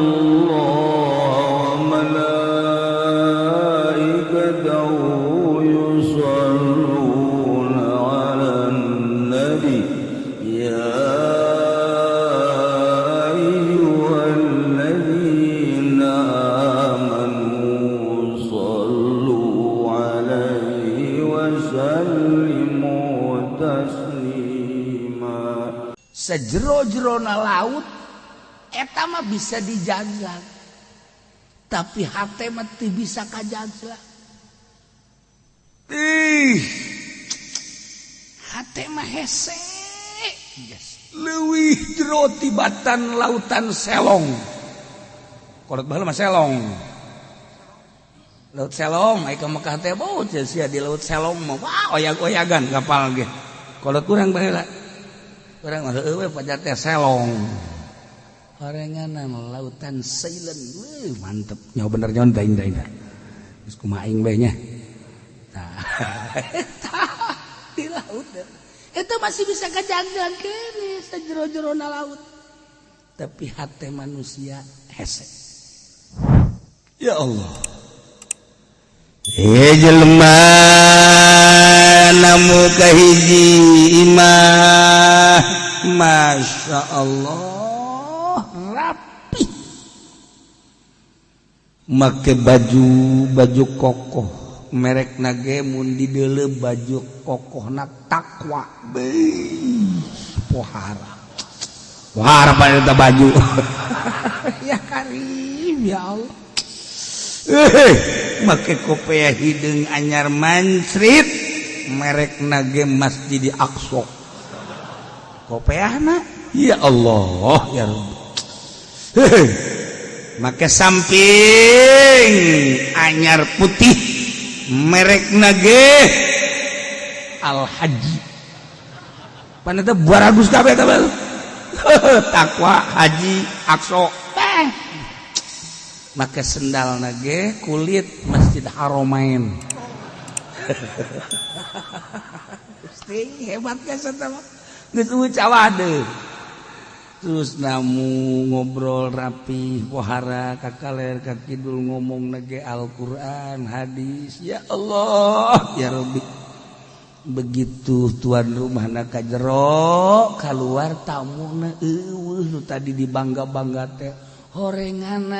الله وملائكته يصلون على النبي يا أيها الذين آمنوا صلوا عليه وسلموا تسليما. Sejero-jerona laut eta mah bisa dijaga, tapi hate mah teu bisa kajaga. Ih, hate mah hese. Yes. Leuwih jero tibatan lautan Selong. Kolot baheula mah Selong, Laut Selong. Ai ka Mekah teh bau sia di Laut Selong mah, wah, oyag-oyagan kapal ge. Kolot kurang baheula, urang mah heueuh we pajar teh Selong. Horenganan lautan Silent. Wih, mantep nyawa bener nyon daing daing. Geus kumaha aing bae nya. Tah, di laut itu masih bisa kajaga kene sajero-jerona laut, tapi hati manusia hese. Ya Allah. Eh, jelema namu ka hiji imah, Masya Allah, rapi. Make baju baju kokoh, merek nage mun dideuleu baju kokohna Takwa. Beuh, pohara pohara pada eta baju. Ya Karim, ya Allah. Eh, make kopiah hideung anyar mancrit, merek nage Masjid Aqsa kopiahna. Ya Allah, ya Rabbi. Heh, make samping anyar putih, merek nage Al Haji. Pan eta baragus kabeh eta. Takwa, Haji, Aqsa teh. Make sendal nage kulit Masjid Haromain. Gusti, hebat geus eta mah. Geus eueuh cawade. Terus namu ngobrol rapi, pohara ka kaler ka kidul, ngomong nage Al-Qur'an, hadis. Ya Allah, ya Rabbi. Begitu tuan rumah na ka jero, keluar tamu na eueuh. Nu tadi dibangga-bangga teh horenganan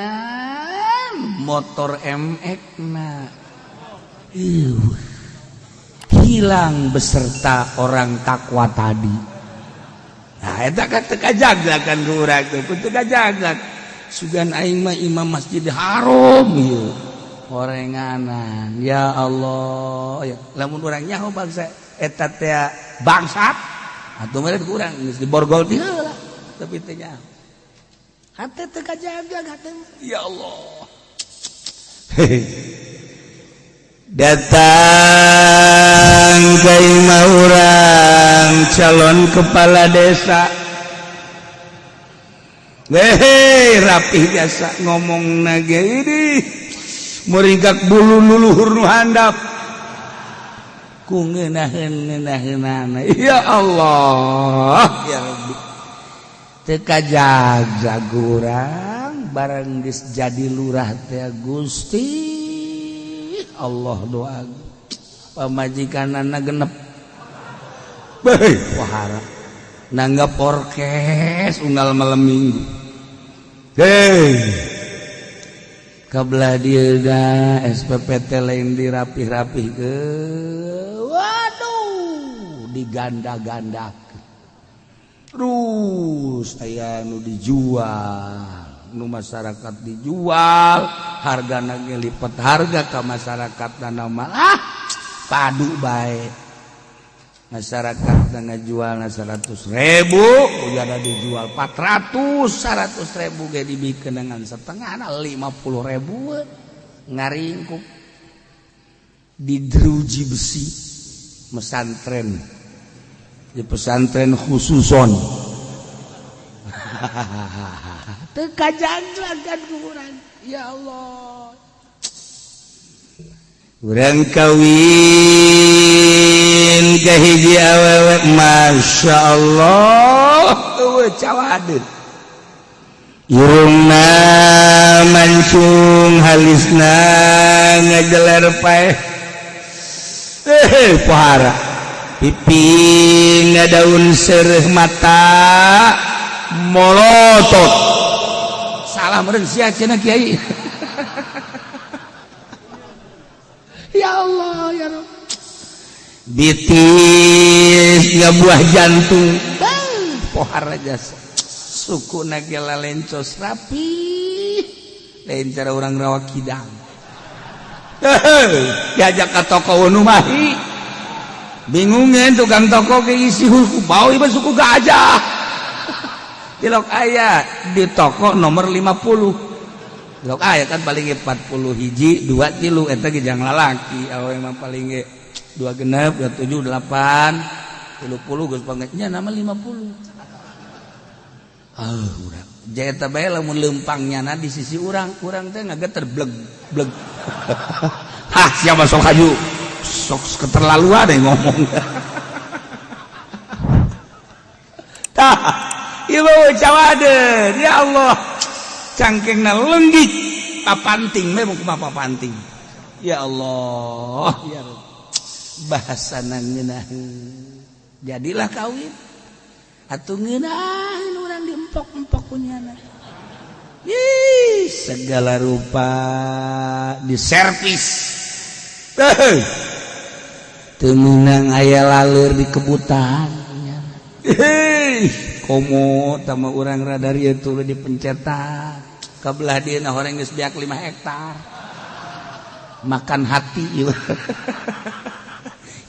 motor MX na eueuh, hilang beserta orang takwa tadi. Nah, eta kan teu kajaga kan ku urang teh, teu kajaga. Sugan aing mah imam Masjid Haram ieu. Horenganan, ya Allah, ya lamun urang nyaho bangsa eta teh bangsat atuh meureun ku urang geus diborgol ti heula, tapi teu nyaho. Hate teu kajaga hate. Ya Allah. Datang ke imah urang calon kepala desa. Hehe, rapih biasa ngomong nage ini meringkak bulu luluhur nu handap ku ngeunaheun ngeunaheunana. Ya Allah, ya Rabbi, teu kajaga urang barang geus jadi lurah teh. Gusti Allah, doa pamajikanana genep. Baik. Wahara nanggap orkes unggal malam Minggu. Hei. Kabelah dia dah SPPT lain dirapih-rapih ke, waduh, diganda-ganda terus. Aya nu dijual, nu masyarakat dijual harga lipat harga ke masyarakat nama. Ah, padu baik masyarakat jual 100.000, udah dijual 400, 100.000 ge dibikin dengan setengah 50.000, ngaringkuk di jeruji besi pesantren, di pesantren khususon. Teu kajanglagan kuburan, ya Allah. Urang kawin ke hiji awewe, Masya Allah, eueuh cawade, irungna Mancung halisna ngajeler paeh, eh pohara pipi ngadaun seureuh, mata molotot. Salah meureun sia cenah kiai. Ya Allah, ya Rabb, bitis ngabuah jantung. Pohara jasa suku nagela lencos rapi, lain cara orang Rawa Kidang. Diajak ke toko mahi, bingungnya tukang toko ke isi suku bau ieu suku gajah. Tilok aya di toko nomor 50, tilok aya kan paling 40 hiji dua tilu, eta ge jang lalaki. Awewe mah paling ge dua genep, dua tujuh, delapan, 30 geus pangetnya nama 50. Ah, urang jaya bae lamun leumpangnya na di sisi urang, urang teh ngageter bleg bleg. Hah, siapa sok haju sok keterlaluan deh ngomong. Tah, ieu cawadeun, ya Allah, cangkengna lenggik, papanting memang kumaha papanting. Ya Allah, ya Rabb, bahasana ngeunaheun jadilah kawin atuh ngeunaheun urang diempok-empok kunyana. Ih, segala rupa diservis. Teu meunang aya laleur di kebutaan. Hei, komo tama urang rada ieu tuluy dipencetan. Kabelah dieuna horeng geus beak 5 hektar. Makan hati ieu.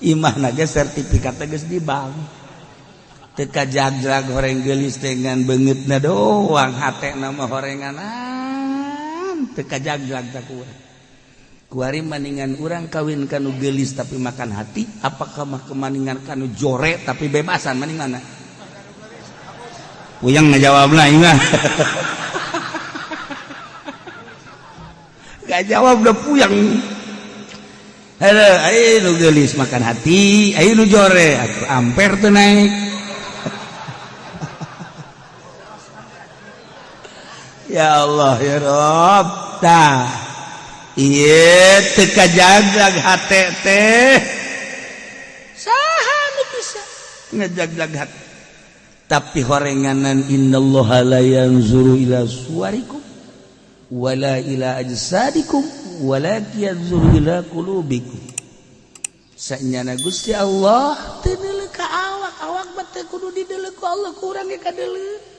Imahna ge sertifikatna geus di bank. Teu kajagjag horeng geulis dengan beungeutna doang, hatena mah horenganan teu kajagjag ta ku urang. Kuari maningan urang kawin kanu geulis tapi makan hati, apakah mah kemaningan kanu jore tapi bebasan, maning mana? Puyeng ngajawabna ieu mah. Gak jawab udah puyeng. Halo, ayo nu geulis makan hati, ayo nu jore atuh amper tuh naik. Ya Allah, ya Rob, tah ieu teu kajaglag hate teh. Saha nu bisa ngajaglag hate? Tapi horenganan innallaha la yanzuru ila suwarikum wala ila ajsadikum walakin yanzuru ila qulubikum. Sanyana Gusti Allah teu deuleu ka awak, awak mah teu kudu dideuleu ku Allah, ku urang ge kadeuleu.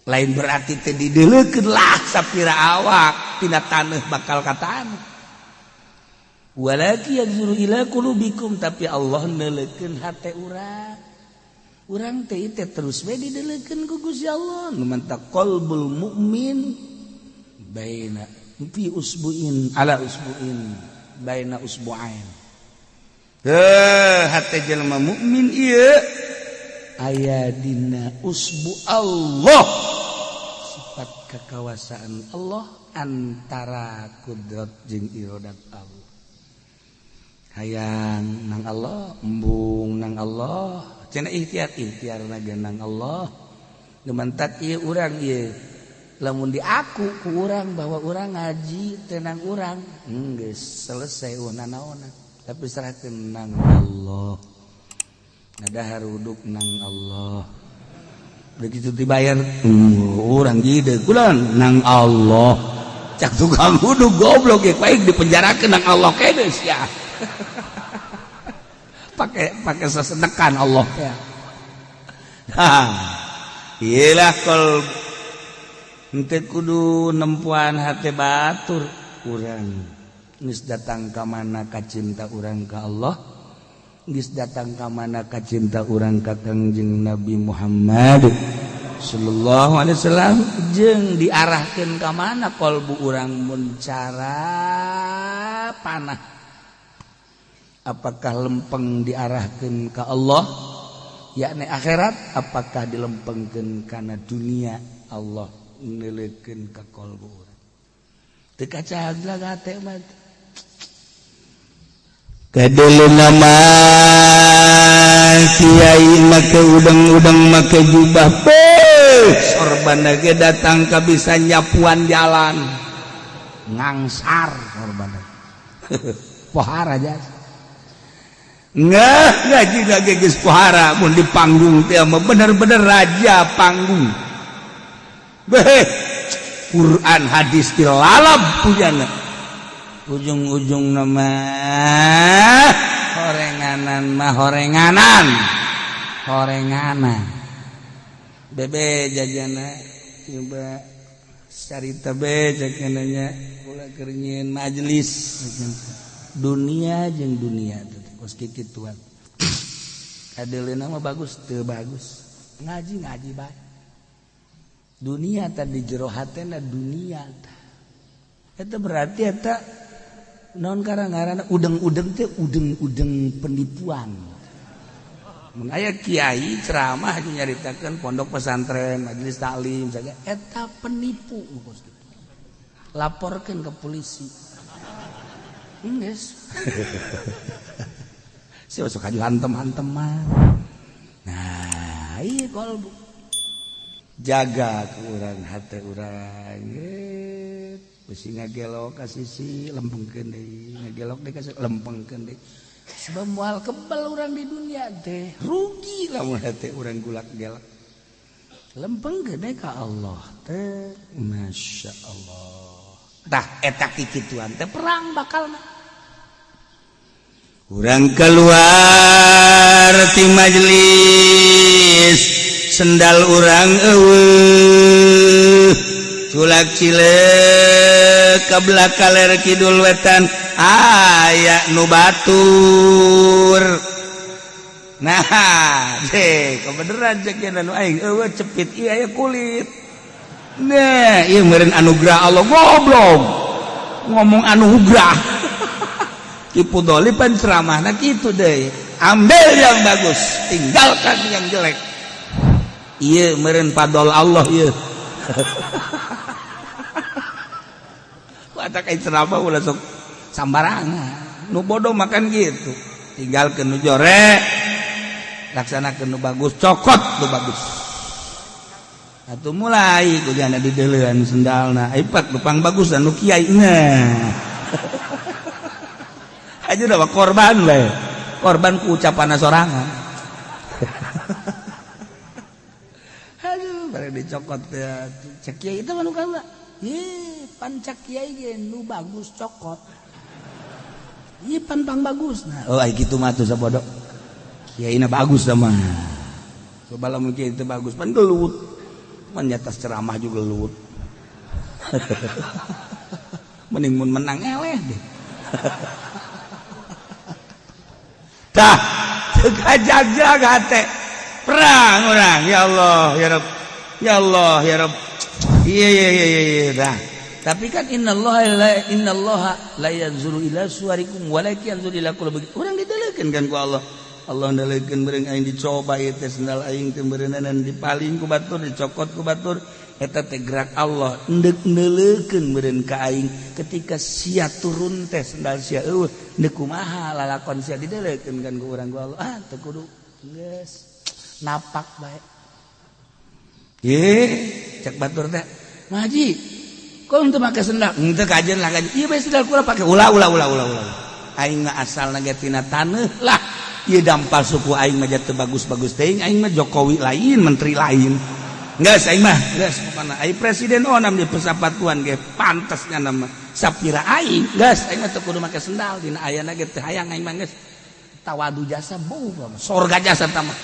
Lain berarti teu dideuleukeun lah sapira awak tina taneuh bakal ka taneuh. Walakin yanzuru ila qulubikum, tapi Allah neuleukeun hate urang. Urang teh teh terus we dideleukeun ku Gusti Allah. Nu mantak qalbul mukmin baina fi usbuin ala usbuin baina usbuain. Heuh, hate jelema mukmin ieu aya dina usbu Allah, sifat kekawasaan Allah antara kudrat jeung iradat Allah. Hayang nang Allah, embung nang Allah, cenah ikhtiar ikhtiar naga nang Allah. Gementak ieu urang ieu lamun diaku ku urang bahwa urang ngaji tenang urang geus selesai nanaona, tapi serahkeun nang Allah, ngadahar uduk nang Allah. Begitu dibayar urang jide kulan nang Allah, cak tukang uduk goblok ya baik dipenjarakeun nang Allah kene sia. Pakai pakai sesedekan Allah ya. Ha, iyalah kol henteu kudu nempuan hate batur. Urang geus datang ka mana kacinta urang ka Allah, geus datang ka mana kacinta urang ka Kangjeng Nabi Muhammad sallallahu alaihi wasallam, jeung diarahkeun ka mana kolbu urang mun cara panah, apakah lempeng diarahkeun ka Allah yakni akhirat, apakah dilempengkeun kana dunia? Allah neuleukeun ka kolbu urang teu kacaglag hate mah. Kadulu nama kiai make udang-udang, make jubah pe Sorban ge datang ka bisa nyapuan jalan ngangsar sorban pohara jas nggak ngaji lagi geus pohara mun di panggung teh mah bener-bener raja panggung. Beh, Quran hadis dilalap punyana ujung-ujung nama horenganan mah horenganan horenganan bebe jajana coba carita be jajananya ulah keur nyieun majelis dunia jeung dunia teh kos kikituan kadeleuna mah bagus teu bagus ngaji ngaji bae dunia tadi jero hatena dunia eta berarti eta naon karang-ngaranna udeng-udeng teh udeng-udeng penipuan. Mun aya kiai ceramah nyaritakeun pondok pesantren majelis taklim saja eta penipu kos kitu laporkeun ke polisi geus sia sok aju hantem-hanteman. Nah ieu kolbu jaga ke urang hate urang bisi ngagelok ka sisi lempengkeun deui ngagelok deui ka lempengkeun deui sebab moal kebal urang di dunia teh rugi lamun hate urang gulak gelak lempengkeun deui ka Allah teh Masya Allah. Tah eta kikituan teh perang bakalna urang keluar ti majelis sendal urang eueuh culak cileuk ka belah kaler kidul wetan aya nu batur. Nah deh kebeneran cek nu aing eueuh cepit ieu aya kulit. Nah ieu meureun anugerah Allah goblok ngomong anugerah Ki Pudoli pan ceramahna kitu deui ambil yang bagus tinggalkan yang jelek. Iya meureun fadol Allah ieu. Watak ai ceramah ulah sok sambarangan. Nu bodoh makan gitu. Tinggalkeun nu jorek, laksanakeun nu bagus, cokot nu bagus. Atuh mulai kujana dideuleuan sendalna, ai pak nu pang bagus nu kiai nah. Aja udah korban we. Korban ku ucapanna sorangan. Aduh, bareng dicokot ya. Cek kiai itu mah nu kaula. Ih, pan cek kiai ge nu bagus cokot. Ih, pan pang bagus. Nah, oh ai kitu mah atuh sabodo. Kiaina bagus sama. Coba lamun kiai teu bagus pan gelut. Pan nyatas ceramah juga gelut. Mending mun menang eleh deh. Tah, teu kajaga hate. Perang orang, ya Allah, ya Rabb. Ya Allah, ya Rabb. Iya iya iya iya dah. Tapi kan innallaha la yanzuru ila suwarikum walakin yanzuru ila qulubikum. Urang didelekeun kan ku Allah. Allah ndelekeun beureung aing dicoba ieu teh sendal aing teh beureunanan dipaling ku batur, dicokot ku batur. Eta teh gerak Allah endek neuleukeun meureun ka aing ketika sia turun teh sendal sia eueuh deuk kumaha lalakon sia didelekeun kan ku urang ku Allah. Ah teu kudu geus napak bae. Ye, cek batur teh. Maji, kok henteu make sendal? Henteu kajeun lah kajeun. Ieu bae sendal kula pake ulah ulah ulah ulah ulah. Aing mah asalna ge tina taneuh lah. Ieu dampal suku aing mah teu bagus-bagus teuing aing mah Jokowi lain, menteri lain. Geus aing mah, geus pokona aing presiden onam di pesapatuan ge pantasnya nama sapira aing. Geus aing mah teu kudu make sendal dina ayana ge teu hayang aing mah geus. Tawadu jasa beuh, sorga jasa tah mah.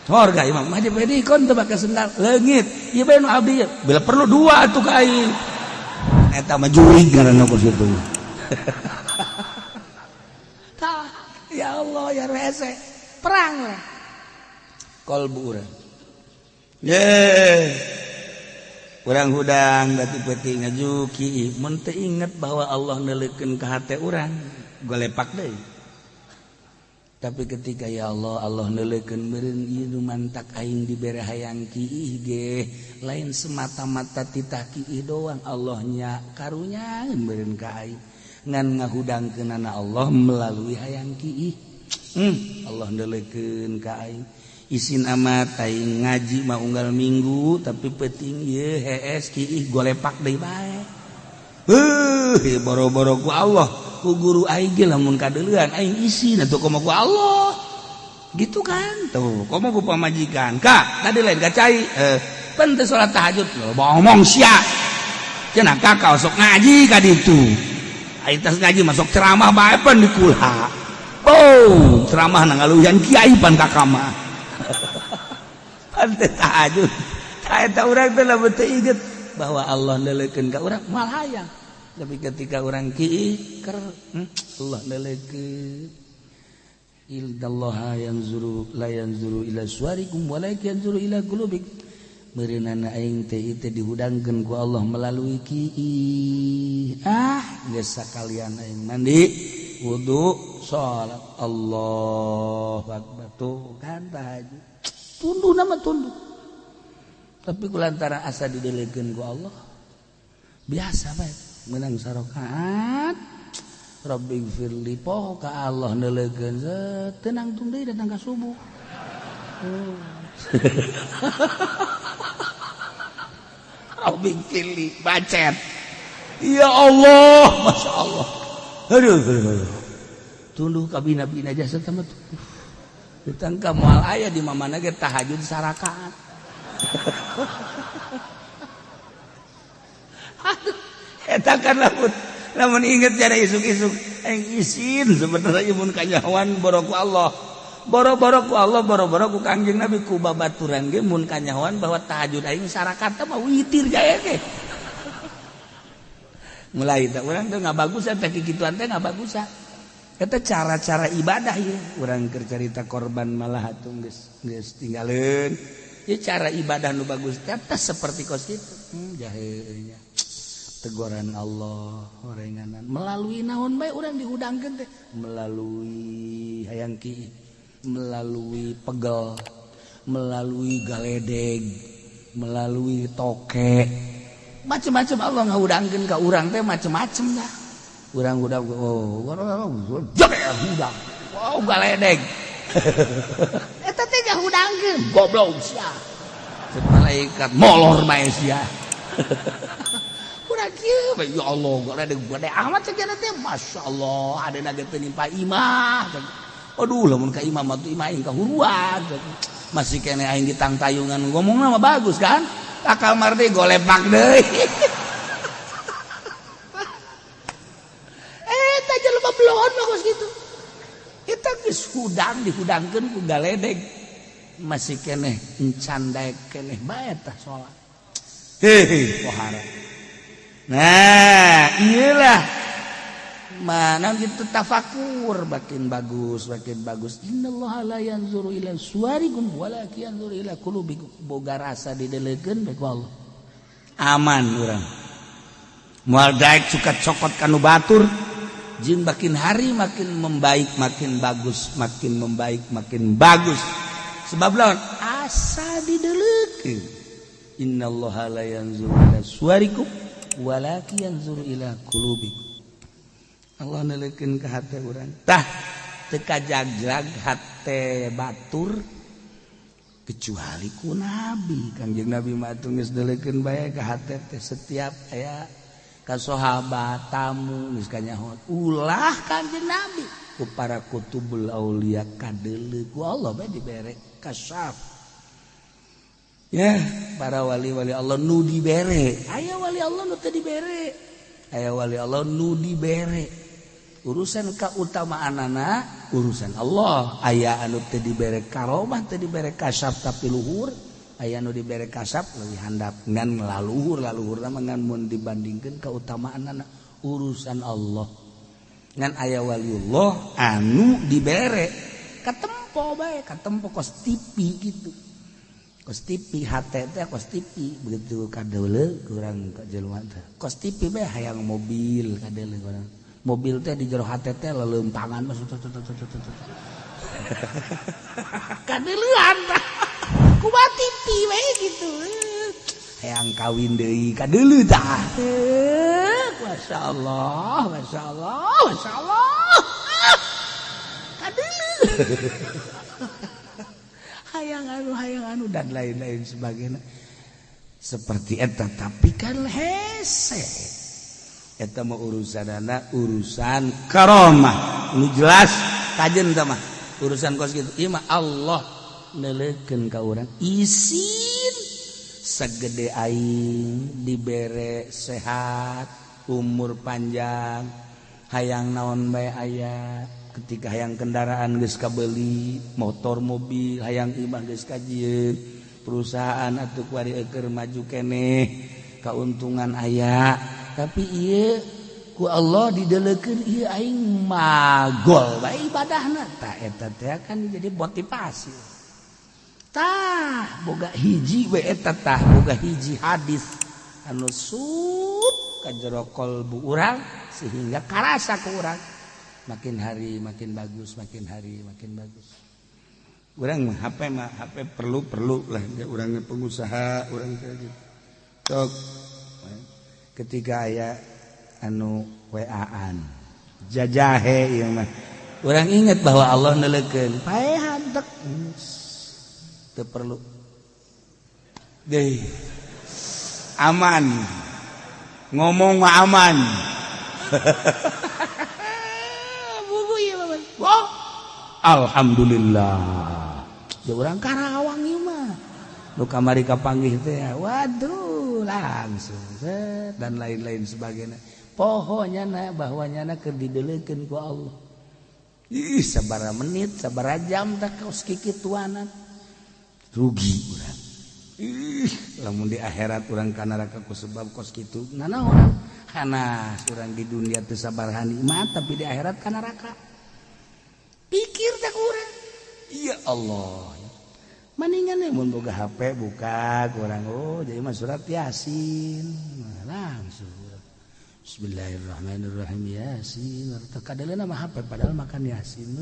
Sorga imam mah di kon teu make sendal leungit. Ieu bae nu abdi bila perlu dua atuh ka aing. Eta mah jurig ngaranna ku situ. Tah, ya Allah ya rese. Perang lah. Kolbu urang. Ye. Urang hudang bati peuting ngajuki mun teu inget bahwa Allah neuleukeun ka hate urang, golepak deui. Tapi ketika ya Allah Allah neuleukeun meureun ieu nu mantak aing dibere hayang kiih ge lain semata-mata titah kiih doang Allahnya karunya meureun ka aing ngan ngahudangkeunana Allah melalui hayang kiih. Allah neuleukeun ka aing. Isin amat aing ngaji mah unggal minggu tapi penting ye hees kiih golepak deui bae. Heuh, boro-boro ku Allah, ku guru aing ge lamun kadeuleuan aing isin atuh komo ku Allah. Gitu kan tuh, komo ku pamajikan. Kak, tadi lain ka cai. Pan teu salat tahajud loba omong sia. Cenah kakak sok ngaji ka ditu. Aing tas ngaji masuk ceramah bae pan dikula. Oh, ceramah na ngaluyan kiai pan kakak mah. Pan teu tahajud. Tah eta urang teh lamun teu inget bahwa Allah neuleukeun ka urang moal hayang. Tapi ketika urang kiih ker Allah neuleukeun. Innallaha yanzuru la yanzuru ila suwarikum walakin yanzuru ila qulubikum. Meureunana aing teh teh dihudangkeun ku Allah melalui kiih. Ah, geus sakalian aing mandi, wudu, salat. Allahu akbar. Tuh kan tahajud. Tunduh nama tunduh. Tapi kulantaran asa didelekeun ku Allah biasa bae menang sarakaat. Rabbighfirli poho ka Allah neuleukeun tenang tung deui datang ka subuh. Rabbighfirli bacet. Ya Allah, Masya Allah. Aduh, aduh, aduh. Tunduh kabina-bina jasa sama tuh. Datang ka moal aya di mamana ge tahajud sarakaat. Aduh, eta kan lamun lamun inget cara isuk-isuk aing isin sebenarnya mun kanyahoan boro ku Allah. Boro-boro ku Allah, boro-boro ku Kangjeng Nabi ku babaturan ge mun kanyahoan bahwa tahajud aing sarakaat mah witir jaya ge. Mulai teh urang teh ngabagusan teh kikituan teh ngabagusan. Eta cara-cara ibadah ieu urang keur carita korban malah atuh geus geus tinggaleun. Ieu cara ibadah nu bagus teh seperti kos kitu. Jahe nya. Teguran Allah orenganan melalui naon bae urang dihudangkeun teh melalui hayang ki, melalui pegel, melalui galedeg, melalui toke, macem-macem Allah ngahudangkeun ka urang teh macem-macem dah. Urang hudang oh hudang. Wow galedeg. Eta teh ngahudangkeun goblok sia. Cek malaikat molor bae sia. Urang kieu bae ya Allah galedeg gede amat cek teh masyaallah adena ge teu nimpa imah. Aduh lamun ka imah mah tuh imah aing kahuruan. Masih kene aing ditangtayungan ngomongna mah bagus kan? Ka kamar deui golepak deui. Eta jelema belon bagus gitu. Eta geus hudang dihudangkeun ku galedeg. Masih keneh encan daek keneh bae tah salat. Hehe, pohara. Nah, iyalah mana gitu tafakur makin bagus makin bagus. Innallaha la yanzuru ila suwarikum walakin yanzuru ila qulubikum. Boga rasa didelekeun bae ku Allah. Aman urang. Moal daek suka cokot kanu batur. Jeung makin hari makin membaik makin bagus makin membaik makin bagus. Sebab lawan asa didelekeun. Innallaha la yanzuru ila suwarikum walakin yanzuru ila qulubikum. Allah neulekeun ka hate urang. Tah teu kajagjag hate batur kecuali ku nabi. Kangjeng Nabi mah atuh geus neulekeun bae ka hate teh setiap aya ka sahabat tamu geus kanyahoan. Ulah Kangjeng Nabi ku para kutubul aulia kadeuleu ku Allah bae dibere kasyaf. Ya, para wali-wali Allah nu dibere. Aya wali Allah nu teu dibere. Aya wali Allah nu dibere. Urusan keutamaanana urusan Allah. Aya anu teu dibere karomah, teu dibere kasyaf tapi luhur. Aya anu dibere kasyaf leuwih handap ngan laluhur laluhur mah ngan mun dibandingkeun keutamaanana urusan Allah. Ngan aya waliullah anu dibere katempo bae, katempo kos TV gitu. Kos TV hate teh kos TV begitu kadeuleu kurang ka jelema teh. Kos TV bae hayang mobil kadeuleu kurang. Mobil teh di jero hate teh leuleumpangan masuk kadeuleuan tah. Kumaha TV we gitu. Hayang kawin deui kadeuleu tah. Masyaallah, masyaallah, masyaallah. Kadeuleu. Hayang anu, hayang anu, dan lain-lain sebagainya seperti eta. Tapi kan hese eta mah urusanana urusan karomah nu jelas kajen tah mah urusan kos gitu. Ieu mah Allah neuleukeun ka urang isin segede aing dibere sehat, umur panjang, hayang naon bae aya. Ketika hayang kendaraan geus kabeli, motor, mobil, hayang imah geus kajieun, perusahaan atau kuari eker maju keneh, keuntungan aya. Tapi ieu ku Allah didelekeun ieu aing magol bae ibadahna. Tah, eta teh kan jadi motivasi. Tah, boga hiji we eta. Tah, boga hiji hadis anu sup ka jero kolbu urang sehingga karasa ku urang makin hari makin bagus, makin hari makin bagus. Urang mah HP mah HP perlu perlu lah ya, urang pengusaha, urang kayak gitu. Tok, ketika aya anu WA-an jajahe, ieu mah urang inget bahwa Allah neuleukeun paehan tek teu perlu deh, aman, ngomong mah aman. Buku ieu mah. Wah, alhamdulillah ya, urang Karawang ieu mah nu kamari kapanggih teh, waduh, langsung set, dan lain-lain sebagainya. Pokoknya na bahwa nyana keur dideleukeun ku Allah. Ih, sabaraha menit, sabaraha jam tak kaos kikituanan, rugi urang. Ih, lamun di akhirat urang ka neraka ku sebab kos kitu, nanaon? Hanas urang di dunia teu sabaraha nikmat, tapi di akhirat ka neraka. Pikir teh urang, ya Allah, mendingan mun boga HP buka kurang, oh, jadi mah surat Yasin. Nah, langsung Bismillahirrahmanirrahim, Yasin terkadang nama HP, padahal makan Yasin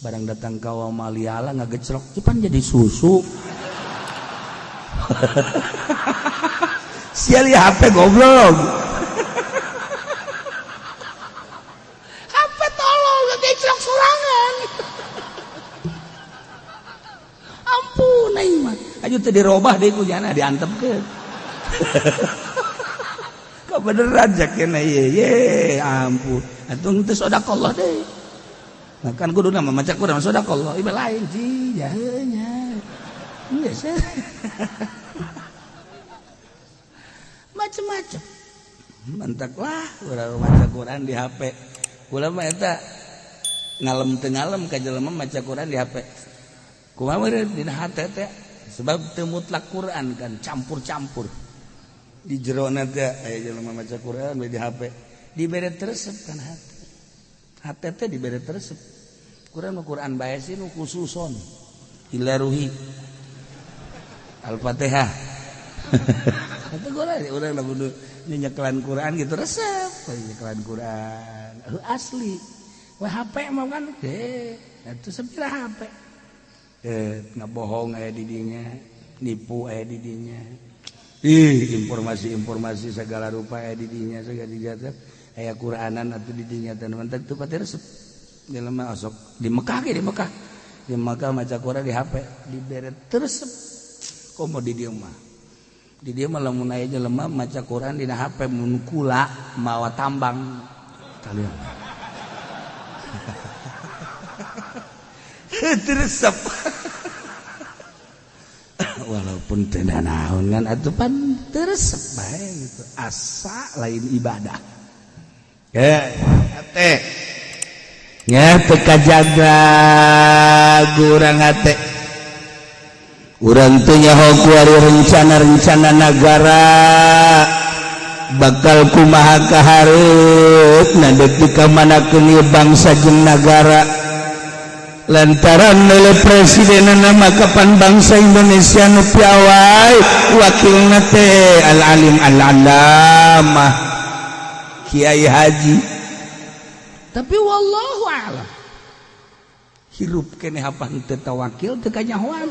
barang datang ka maliala ngagecrok cuman jadi susu. Sial ya HP, goblok HP, tolol, ngagecrok sorangan. Ampun aing mah, ayo teu dirobah deui ku jana, diantepkeun. Kebeneran jakena ye ye, ampun atuh teu sedekah deui. Nah, kan kudu nama maca Quran sedekah ieu lain ji jahenya geus macem-macem. Mantak lah urang maca Quran di HP. Kula mah eta ngalem teu ngalem ka jelema maca Quran di HP. Kumaha meureun dina hate teh, sebab teu mutlak Quran kan campur-campur. Di jerona teh aya jelema maca Quran di HP, dibere resep kan hate. Hate teh dibere resep. Quran mah Quran bae sih nu khususon. Ila ruhi. Al-Fatihah. Itu gua urang lamun nyekelan Quran gitu resep, nyekelan Quran. Asli. Wah, HP mah kan itu sepira HP. Ngebohong aya di dinya, nipu aya di dinya. Ih, informasi-informasi segala rupa aya di dinya, segala dinya aya Quranan atuh di dinya teh mantap teu pati resep. Jelema osok di Mekah ge, di Mekah. Di Mekah maca Quran di HP dibere resep. Komo di dieu mah. Di dieu mah lamun aya jelema maca Quran dina HP mun kula mawa tambang kalian. Resep. Walaupun teu naon kan atuh pan teu resep bae gitu. Asa lain ibadah. Hate. Nya teu kajaga urang hate. Urang teu nyaho kuari rencana-rencana nagara bakal kumaha kahareup, na dek dikamanakeun ieu bangsa jeung nagara, lantaran oleh presiden nama kapan bangsa Indonesia nu piawai wakilna teh al alim al alamah Kiai Haji. Tapi wallahu a'lam, hirup keneh apa teu tawakil, teu kanyahoan,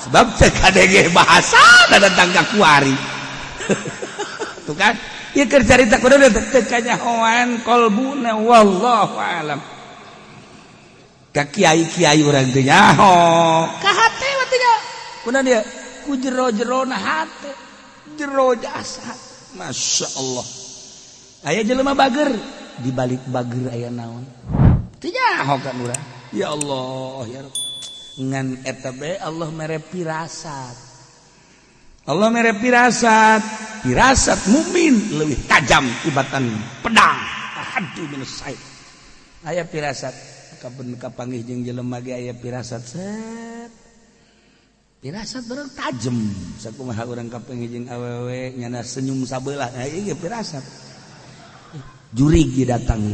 sebab teu kadenge bahasa datang ka kuari. Tuh kan ieu keur carita kudu teu kanyahoan kolbuna, wallahu a'lam. Ka kiai-kiai urang teh nyaho ka hate mah teh kuna dia ku jero-jerona hate jero jasad. Masya Allah, aya jelema bager, di balik bager aya naon teu nyaho kan urang. Ya Allah ya Rabb, ngan eta bae Allah mere pirasat. Allah mere pirasat. Pirasat mukmin lebih tajam tibatan pedang, ahaddu minus saif. Aya pirasat kapan kapanggih jeung jelema ge aya pirasat, set pirasat urang tajem. Sakumaha urang kapanggih jeung awewe nyana senyum sabelah, nah ieu pirasat jurig datang.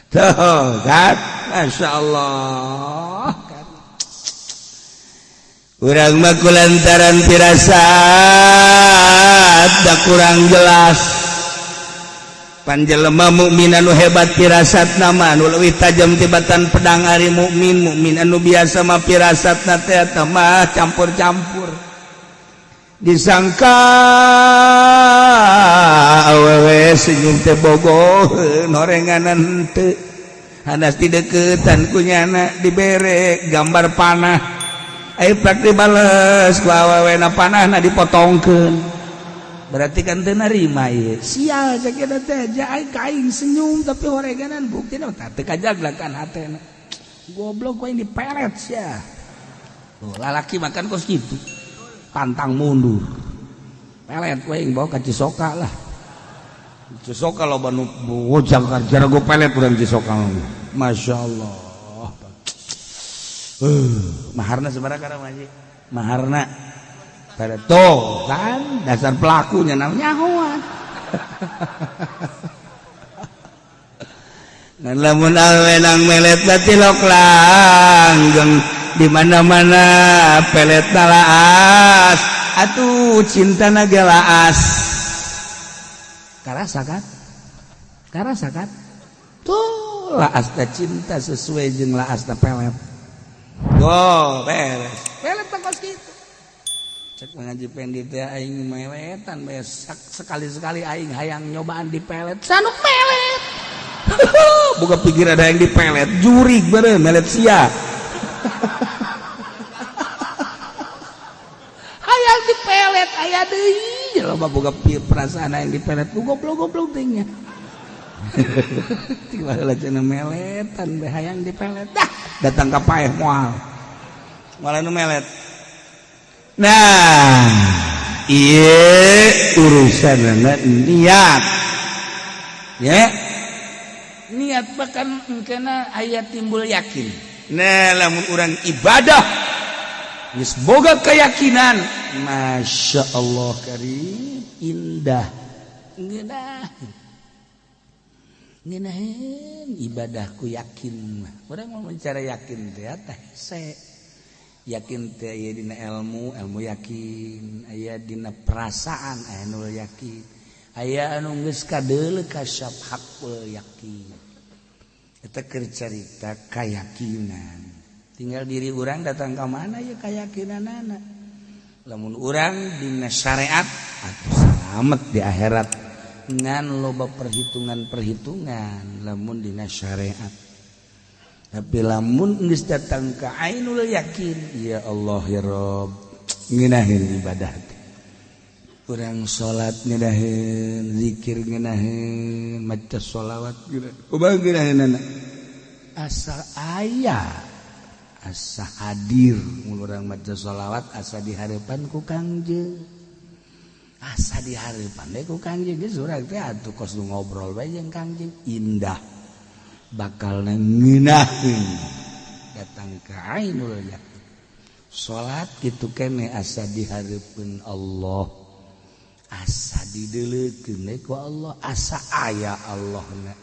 Tuh kan, Masya Allah, urang mah kulantaran pirasat da kurang jelas. Panjelema mukmin anu hebat pirasat nama anu leuwih tajam tibatan pedang ari mukmin. Mukmin anu biasa mah pirasatna teh eta mah campur-campur, disangka awewe senyum teh bogoheun, horenganan teu. Hanas dideketan ku nyana dibere gambar panah, ayo prak dibales ku awewena, panahna dipotongkeun, berarti kan teu narima ieu. Sial cek eta teh, aing ka aing senyum tapi horenganan buktina tah teu kajaglakan hatena. Goblok, ku aing dipelet sia. Oh, lalaki makan kos kitu pantang mundur, pelet ku aing bawa ka Cisoka lah. Cisoka loba nu wojang jarago pelet urang Cisoka. Masya Allah. Maharna sabaraha kana mah maharna pada tuh kan dasar pelakunya namanya nyahoan. Ngan lamun awenang melet batilok langgeng di mana-mana pelet laas atuh cinta naga laas. Karasa kan, karasa kan tuh laasna cinta sesuai jeung laasna pelet. Go beres pelet kos kitu. Cek ngaji pendi teh aing meletan besak sekali-sekali aing hayang nyobaan di pelet sanuk pelet. Buka pikir ada yang dipelet jurig beureum melet sia. Hayang dipelet aya deui loba boga perasaan hayang dipelet ku goblok-goblok teh nya. Tiba-tiba cenah meletan bae hayang dipelet dah datang ka paeh moal malah nu melet. Nah, ieu urusan niat ya, niat bahkan kena ayat timbul yakin. Nah, lamun urang ibadah geus boga keyakinan, Masya Allah karim, indah ngeunah ngeunaheun ibadahku yakin. Urang mau bicara yakin teh teh hese. Yakin teh aya dina ilmu, ilmu yakin aya dina perasaan, aya nu yakin, aya anu geus kadeuleu kasyaf hakul yakin. Eta keur carita kayakinan, tinggal diri urang datang ka mana ya kayakinanana. Lamun urang dina syariat atuh salamet di akhirat, ngan loba perhitungan-perhitungan lamun dina syariat. Tapi lamun geus datang ka ainul yakin, ya Allah ya Rob, ngeunaheun ibadah teh. Urang salat ngeunaheun, zikir ngeunaheun, maca sholawat ngeunaheun, kumaha ngeunaheunana asal aya, asa hadir mun urang maca sholawat, asa dihareupan ku Kangjeng, asa dihareupan we ku Kangjeng. Geus urang teh atuh kos nu ngobrol bae jeung Kangjeng, indah bakal ngeunaheun datang ke ainul yakin. Salat kitu kene asa dihareupeun Allah, asa dideuleukeun we ku Allah, asa aya Allahna.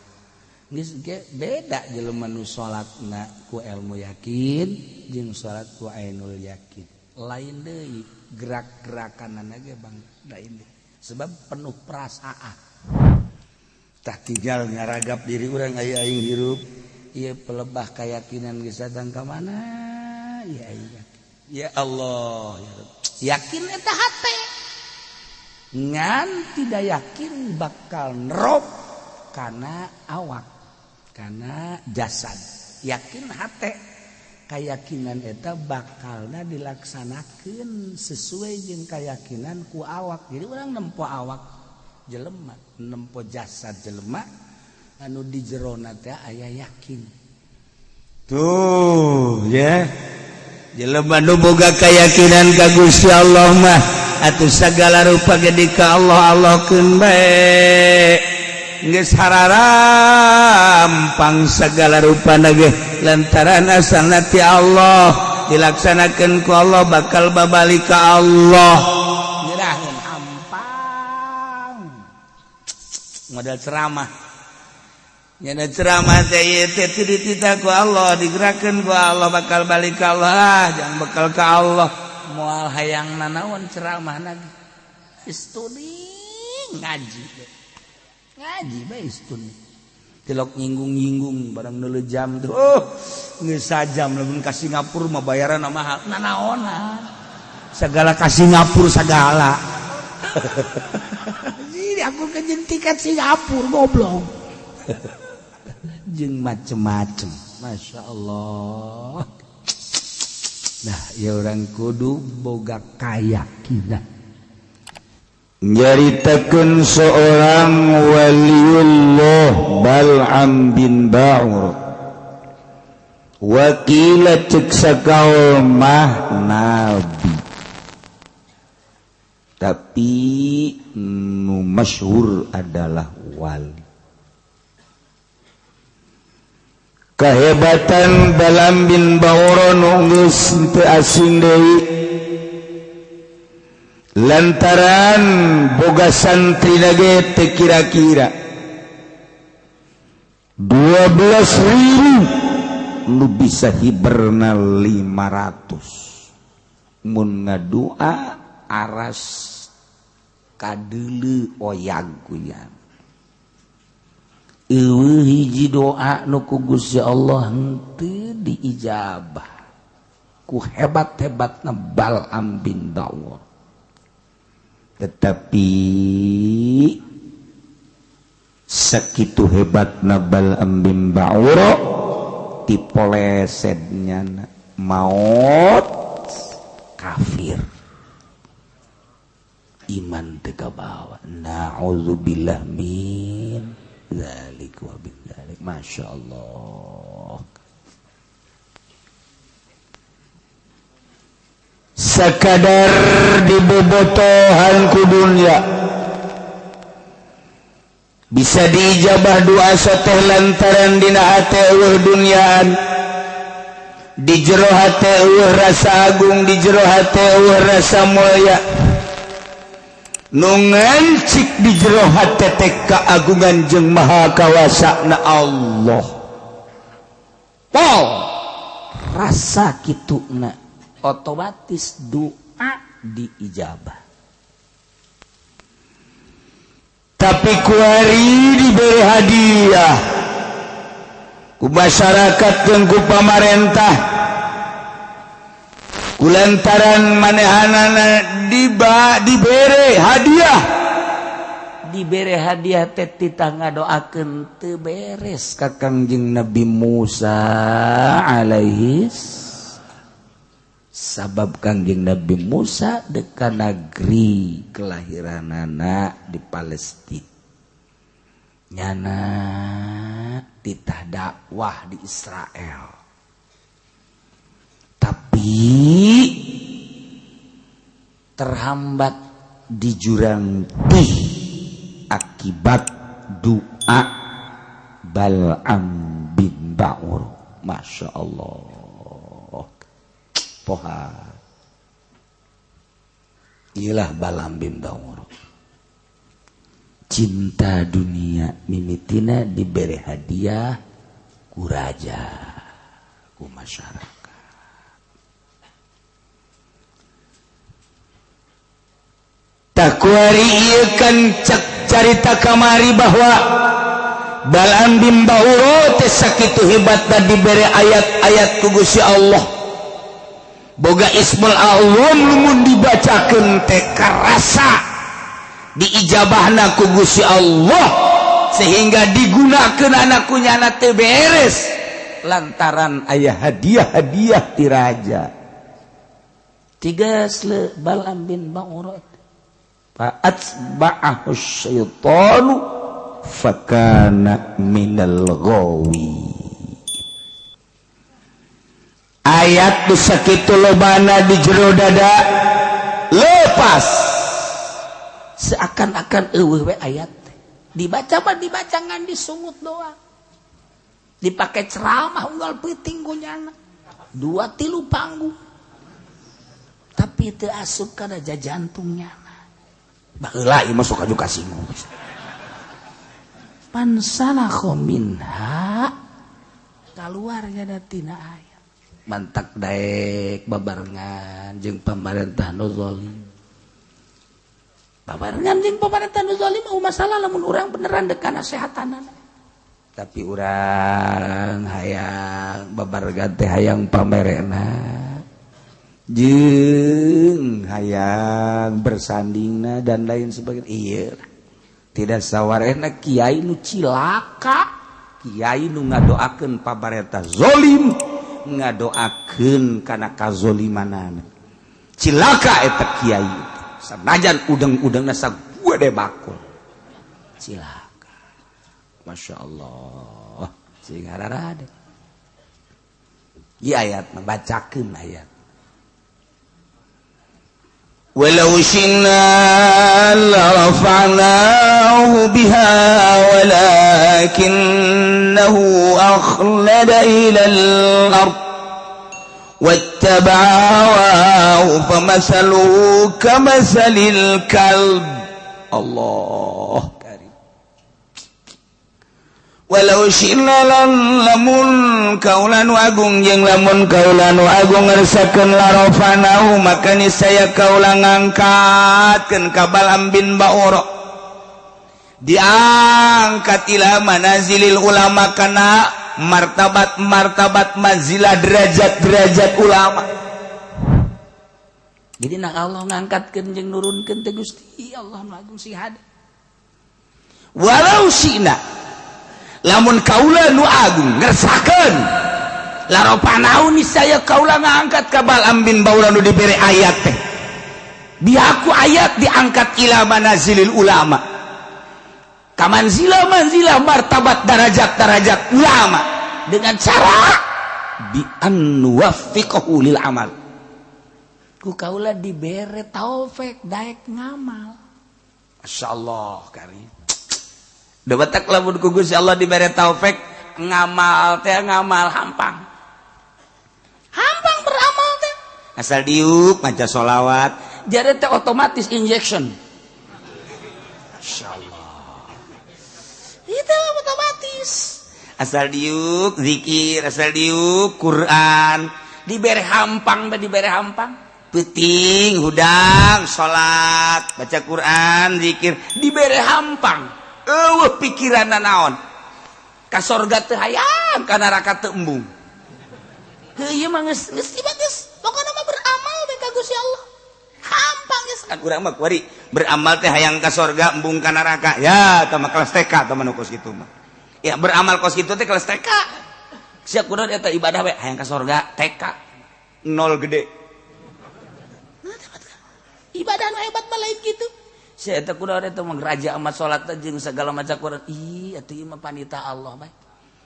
Geus ge beda jelema nu salatna ku ilmu yakin jeung salat ku ainul yakin, lain deui gerak-gerakanana ge bang, lain deui sebab penuh perasaan. Tah tinggal ngaragap diri urang, aya aing hirup ieu pelebah keyakinan geus datang ka mana ya aing yakin. Ya Allah ya Rabb, yakin eta hate, ngan tidak yakin bakal nerop kana awak. Karena jasad yakin, hate keyakinan eta bakalna dilaksanakan sesuai jeung keyakinan ku awak. Jadi urang nempo awak jelema, nempo jasad jelema, anu di jerona teh aya yakin. Tuh ya, jelema nu boga keyakinan ka Gusti Allah mah atuh segala rupa ge ka Allah Allahkeun bae. Geus hararampang segala rupa ge lantaran asalna ti Allah, dilaksanakan ku Allah, bakal babalik ka Allah. Nyerahin hampang modal ceramah. Nyana ceramah teh ieu teh teu dititah ku Allah, digerakkeun ku Allah, bakal balik ka Allah. Jangan bakal ka Allah, moal hayang nanaon ceramah lagi. Istuni ngaji ngaji bae, istuni tilok nyinggung-nyinggung barang neuleuh jam tuh. Oh, geus sajam. Lamun ka Singapura mah bayaran mahal, nanaonan segala ka Singapura segala. Jadi aku kejen tiket Singapura, goblok, jeung macem-macem. Masya Allah. Nah ya, urang kudu boga keyakinan. Nyaritakeun seorang waliullah, Bal'am bin Ba'ur. Wakila, cek sakaul mah nabi, tapi nu masyhur adalah wali. Kehebatan Balam bin Ba'ur nu geus teu asing deui lantaran boga santri ge teu kira-kira 12.000, lu bisa hiberna 500 mun ngadua aras kadeuleu oyag kuya. Eueuh hiji doa nu ku Gusti Allah henteu diijabah ku hebat-hebatna Bal'am bin Ba'ur. Tetapi sakitu hebatna Bal'am bin Ba'ur, dipolesetnya maut kafir, iman teu kabawa. Na'udzubillah min dzalik wa bin dzalik. Masya Allah. Sekadar dibobotohan ku dunya bisa diijabah doa teh lantaran dina hate eueuh duniaan, di jero hate eueuh rasa agung, di jero hate eueuh rasa mulia. Nu ngancik di jero hate teh keagungan jeung maha kawasa na Allah. Pol rasa kitu na, otomatis doa diijabah. Tapi kuari diberi hadiah ku masyarakat jeung ku pamarentah kulantaran manehanana diba dibere hadiah. Dibere hadiah teh titah ngadoakeun teu beres ka Kangjeng Nabi Musa alaihi. Sabab Kangjeng Nabi Musa deka negeri kelahiranana di Palestina, nyana titah dakwah di Israel, tapi terhambat di jurang Tih akibat doa Bal'am bin Ba'ur. Masya Allah. Poha ilah Bal'am bin Ba'ur, cinta dunia, mimitina diberi hadiah ku raja, ku masyarakat. Takuari ieu kan cek carita kamari bahwa Bal'am bin Ba'ur teh sakitu hebatna dibere ayat-ayat ku Gusti Allah, boga Ismul A'zam, lamun dibacakeun teh karasa diijabahna ku Gusti Allah. sehingga digunakan anak ku nyana teu beres lantaran aya hadiah-hadiah ti raja. Tiga sle Balam bin Ba'ura fa atba'ahu syaitanu fakana minal ghawi. Ayat nu sakitu lobana di jero dada lepas. Seakan-akan euweuh we ayat teh. Dibaca mah dibaca ngan disungut doang, dipakai ceramah unggal peuting ku nyana dua tilu panggung, tapi teu asup kana jantungnya. Baheula ieu masuk aju kasinggung. Fansalakha minha, kaluarnya tina ayat. Mantak daek babarengan jeung pamarentah nu zalim, babarengan jeung pamarentah nu zalim. Mau masalah lamun urang beneran dek kana sehatanana. Tapi urang hayang babarengan teh hayang pamerena jeung hayang bersandingna dan lain sebagainya. Iya, tidak sawarehna kiai nu cilaka, kiai nu ngadoakeun pamarentah zolim, ngadoakeun kana kazolimanana. Cilaka eta kiai, sanajan udeng-udengna sagede bakul. Cilaka. Masya Allah, sing rada. Ieu ayat membacakeun ayat. ولو شئنا لرفعناه بها ولكنه أخلد إلى الأرض واتبع هواه فمثله كمثل الكلب. الله كريم. ولو شئنا lamun kaula nu agung jeung lamun kaula nu agung ngersakeun, larafa'nahu maka niscaya kaula ngangkatkeun ka Balam bin Baura, diangkat ila manazilil ulama, kana martabat martabat, manzilah, derajat derajat ulama. Jadi nak Allah ngangkatkeun jeung nurunkeun teh Gusti Allah nu agung sing hade. Walau syi'na lamun kaula nu agung ngersakeun, larafa'nahu niscaya kaula ngangkat ka Balam bin Baura nu dibere ayat teh, biaku ayat diangkat ila manazilil ulama, ka manzilah manzilah, martabat, darajat darajat ulama, dengan cara bi an nuwaffiqahu lil amal. Ku kaula dibere taufik daek ngamal. Masya Allah karim. Debatak lamun ku Gusti Allah dibere taufik ngamal teh, ngamal hampang hampang beramal teh. Asal diuk maca sholawat. Jadi teh otomatis injection. Masya Allah. Itu otomatis. Asal diuk zikir, asal diuk Quran. Dibere hampang, dibere hampang. Peuting hudang salat, baca Quran, zikir. Dibere hampang. Euweuh pikiran naon, ka sorga teu hayang, ka neraka teu embung. Heuh, ieu mah geus geus geus pokona mah beramal we ka Gusti Allah hampang geus. Kan urang mah kuari beramal teh hayang ka sorga, embung ka neraka. Ya tah mah kelas TK tah mah kos kitu mah. Ya, beramal kos kitu teh kelas TK. Sia kudu eta ibadah we hayang ka sorga, TK. Nol gede. Ibadah nu hebat mah lain kitu. Sia eta kudu eta mah raja amat salat jeung segala macam Quran. Ih, atuh ieu mah panita Allah bae.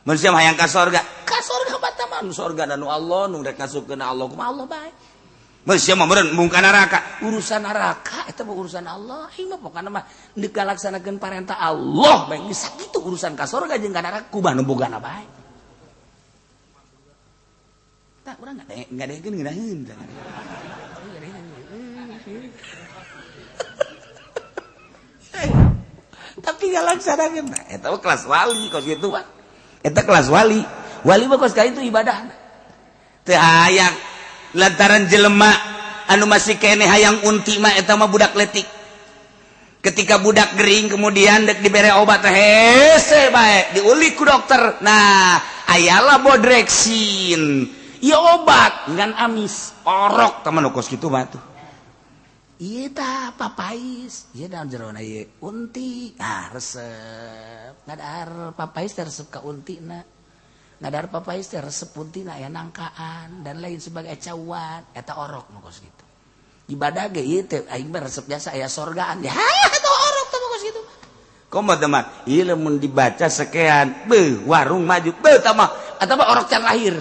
Mun sia hayang ka sorga. Ka sorga mah mah nu sorga dan nu Allah nu rek ngasupkeun Allah kumaha Allah bae. Mun sia mah meureun embung ka neraka. Urusan neraka eta mah urusan Allah. Ieu mah pokona mah deuk ngalaksanakeun parentah Allah bae, geus sakitu. Urusan ka sorga jeung ka neraka kumaha nu bogana bae. Tah, urang ngadengekeun ngeunaheun. Tapi ngalaksanakeun eta mah kelas wali kos kitu mah. Eta kelas wali. Wali mah kos ka itu ibadah. Teu hayang lantaran jelema anu masih keneh hayang unti mah eta mah budak letik. Ketika budak gering kemudian dek dibere obat, hese bae diulik ku dokter. Nah, ayalah bodreksin. Ya obat ngan amis. Orok teman kos kitu mah tuh. Ieu tah papais, ieu daun jerona ieu unti. Ah, resep. Ngadahar papais teh resep ka untina. Ngadahar papais teh resep untina, aya nangkaan dan lain sebagai cawat, eta orok nu kos kitu. Ibadah ge ieu teh aing mah resep jasa aya sorgaan. Ya, eta orok teh kos kitu. Komo teh mah, ieu lamun dibaca sekian, beuh warung maju, beuh tah mah, eta mah orok can lahir.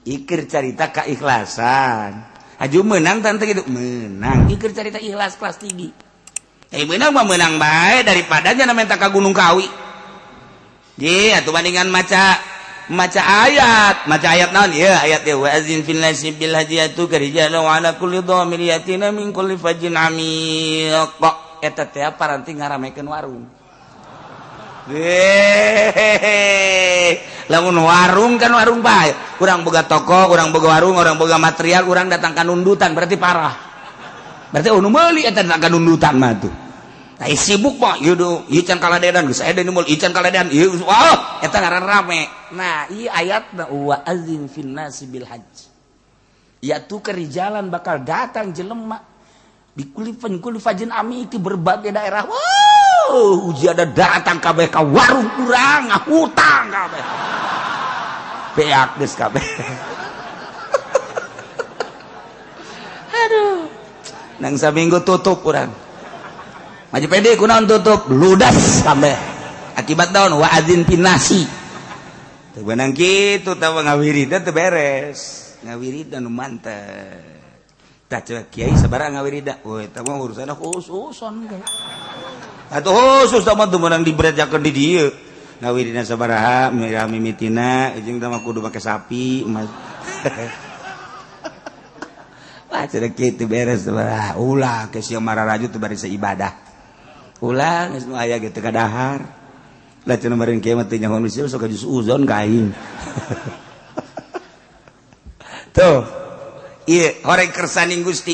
Ikir carita keikhlasan aju menang tante gitu menang ikir carita ikhlas kelas tinggi menang mah menang baik daripada jangan minta ke Gunung Kawi. Ji atuh bandingan maca maca ayat naon ya ayat ya wa azin fil nasi bil hajiyatu karijalu ala kulli dhamir yatina min kulli fajin amiq eta teh paranti ngaramekeun warung. Hehehe, lamun warung kan warung bae, urang boga toko, urang boga warung, urang boga material, urang datang ka nundutan berarti parah. Berarti nu meuli eta datang ka nundutan mah tuh. Tah sibuk mah ieu do, ieu can kaladedan geus aya nu meuli, ieu can kaladedan, ieu wah eta ngaran rame. Nah, ieu ayatna wa azin fin nasi bil hajj. Ya tu kerijalan bakal datang jelema di kulifan kulifajin ami di berbagai daerah. Wow, uji ada datang kabeh ka warung urang ngahutang kabeh. Beak geus kabeh. Aduh. Nang saminggu tutup urang. Maju pede kunaon tutup, ludas kabeh. Akibat daun wa adzin pinasi. Teu beunang kitu tah ngawiridan teu beres. Ngawiridan nu mantep. Tah coba kiai sabaraha ngawirida? Woi, eta mah urusanna khususon. Atuh khusus tah mah teu meunang diberejakeun di dieu. Ngawirina sabaraha mirah mimitina jeung tah mah kudu make sapi emas. Wah, cenah kitu beres sabaraha. Ulah ke sia mararaju teu bari ibadah. Ulah geus nu aya ge teu kadahar. Lah cenah meureun kieu mah teu nyaho nu sok jus uzon ka aing. Tuh. Ieu horeng kersaning Gusti.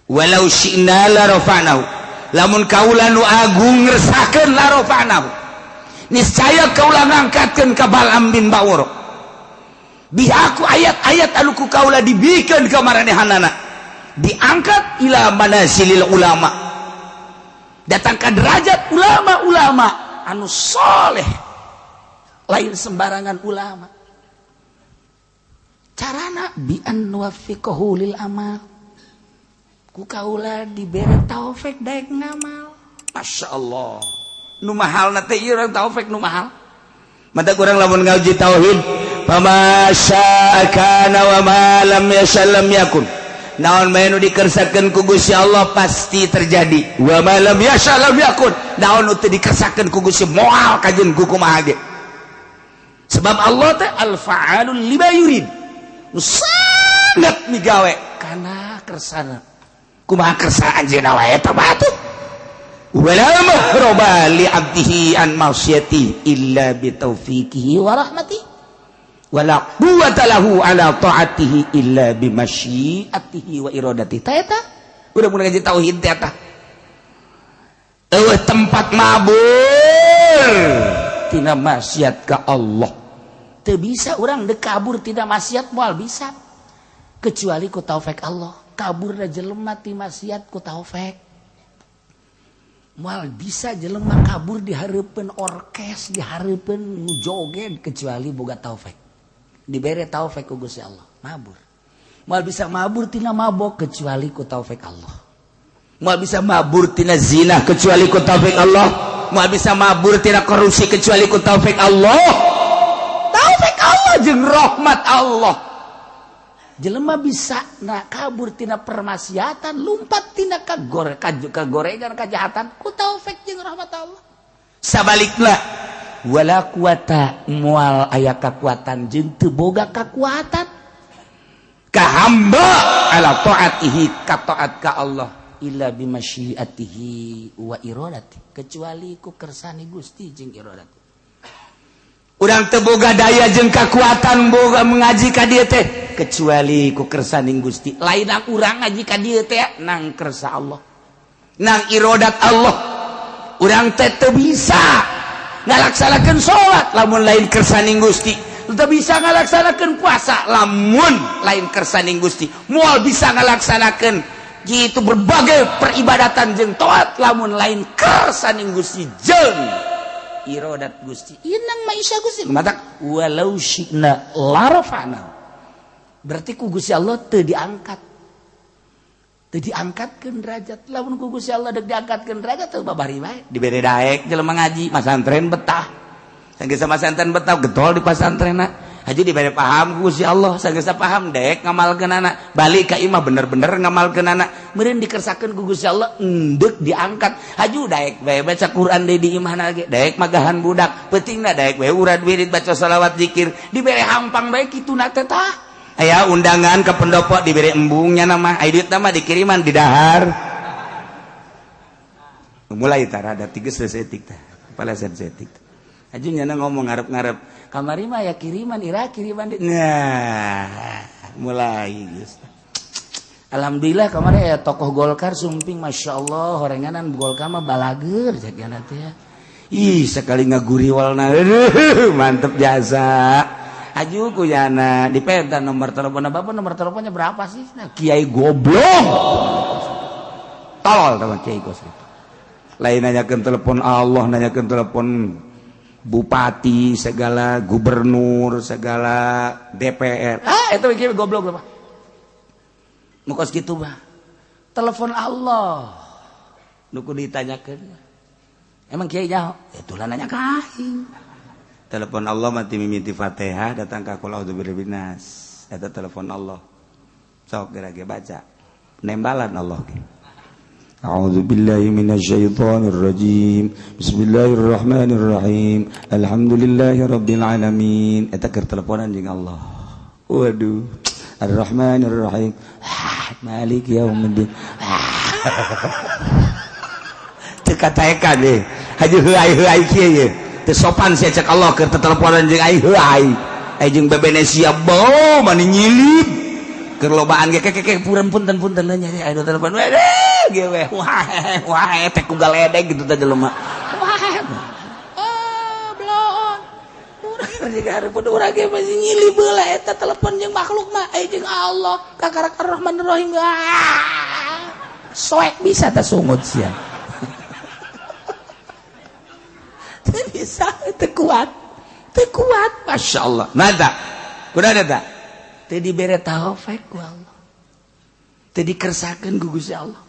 Walau syi'na la rafa'nahu. Lamun kaula nu agung ngersakeun la rafa'nahu. Niscaya kaula ngangkatkeun ka Bal'am bin Ba'ur. Bi aku ayat-ayat anu ku kaula dibikeun ka maranehanana. Diangkat ila manazilil ulama. Datang ka derajat ulama-ulama anu soleh. Lain sembarangan ulama. Carana bi an nuwaffiqahu lil amal. Ku kaula dibere taufik daek ngamal. Masya Allah. Nu mahalna teh ieu urang taufik nu mahal. Mata kurang lamun ngaji tauhid, fama syaa kana wa ma lam yasha lam yakun. Naon bae nu dikersakeun ku Gusti Allah pasti terjadi. Wa ma lam yasha lam yakun. Naon nu teu dikersakeun ku Gusti moal kajeun ku kumaha ge. Sebab Allah teh al-fa'alul lima yurid. Nu sangat migawe kana kersana. Kumaha kersa anjeunna wae eta batu. Wala mahroba li abdihi an maksiati illa bi taufiqihi wa rahmatihi. Wala quwwata lahu ala taatihi illa bi masyiatihi wa iradatihi. Ta eta udah mun ngaji tauhid teh eta. Eueuh tempat mabur tina maksiat ka Allah. Teu bisa urang deuk kabur tina maksiat moal bisa. Kecuali ku taufik Allah. Kaburna jelema ti maksiat ku taufik. Moal bisa jelema kabur di hareupeun orkes, di hareupeun nu joget kecuali boga taufik. Dibere taufik ku Gusti Allah, mabur. Moal bisa mabur tina mabok kecuali ku taufik Allah. Moal bisa mabur tina zina kecuali ku taufik Allah. Moal bisa mabur tina korupsi kecuali ku taufik Allah. Taufik Allah jeung rahmat Allah. Jelema bisa na kabur tina permaksiatan, lumpat tina kagorengan kejahatan ku taufik jeung rahmat Allah. Sabalikna wala quwata moal aya kakuatan jeung teu boga kakuatan ka hamba ala taatihi ka taat ka Allah illa bimasyiatihi wa iradati, kecuali ku kersane Gusti jeung iradati. Urang teu boga daya jeung kakuatan boga mengaji ka dieu teh kecuali ku kersaning Gusti. Lain urang ngaji ka dieu teh nang kersa Allah, nang irodat Allah. Urang teh teu bisa ngalaksanakeun salat lamun lain kersaning Gusti. Teu bisa ngalaksanakeun puasa lamun lain kersaning Gusti. Moal bisa ngalaksanakeun gitu berbagai peribadatan jeung taat lamun lain kersaning Gusti jeung irodat Gusti. Inang maisha Gusti. Matak walau syi'na larafa'na. Berarti ku Gusti Allah teu diangkat. Teu diangkatkeun derajat. Lamun ku Gusti Allah deuk diangkatkeun derajat teu babari bae. Dibere daek jelema ngaji, masantren betah. Sanggeus masantren betah getol di pasantrenna. Haji dibere paham ku Gusti Allah, sanggeus paham daek ngamalkeunana. Balik ka imah bener-bener ngamalkeunana. Meureun dikersakeun ku Gusti Allah endek diangkat. Haju daek bae baca Quran deui di imahna ge, daek magahan budak, peutingna daek bae urad wirid baca salawat zikir, dibere hampang bae kituna teh tah. Aya undangan ke pendopo diberi embungnya nama, aya duit nama dikiriman di dahar. Mulai tara ada tiga sesetik tah, kepala sesetik. Aju nyana ngomong ngarep-ngarep, kamari mah ya kiriman, ira kiriman. Nah, mulai geus. Alhamdulillah kamari ya tokoh Golkar sumping, masya Allah, horenganan Golkar mah balager cek teh ya. Ih, sekali ngaguriwalna, mantep jasa. Aju kuyana dipenta nomor telepon bapak, nomor teleponnya berapa sih? Nah, kiai goblok. Tolol teman kiai gos itu. Lain nanyakeun telepon Allah, nanyakeun telepon bupati, segala gubernur, segala DPR. Ah, itu kiai goblok apa? Nu kos kitu mah. Telepon Allah. Nu kudu ditanyakeun. Emang kiai nyaho? Itulah nanya ka aing. Telepon Allah mati mimiti Fatihah datang ka qul a'udzu birabbin nas. Eta telepon Allah. Sok geura ge baca. Nembalan Allah ge. A'udzu billahi minasyaitonir rajim. Bismillahirrahmanirrahim. Alhamdulillahi rabbil alamin. Eta keur teleponan jeung Allah. Waduh. Ar-Rahmanir Rahim. Malik yaumiddin. Teu kataekan deh. Haji heuai-heuai kieu ye. Teu sopan sia cek Allah keur teteleponan jeung aing heuai. Aing jeung bebene sia bau mani nyilip. Keur lobaan ge keke puren punten punten nya aing telepon. Weh ge we. Wah wah teh ku galedeg gitu teh jelema. Wah. Oh, bloon. Urang jeung hareupeun urang ge masih nyilip heula eta telepon jeung makhluk mah aing jeung Allah kakarak Ar-Rahmanir Rahim. Ah. Soek bisa teh sungut sia. Bisa teu kuat. Teu kuat, Masya Allah. Mata kudu ada teu dibere taufik ku Allah. Teu dikersakeun ku Gusti Allah.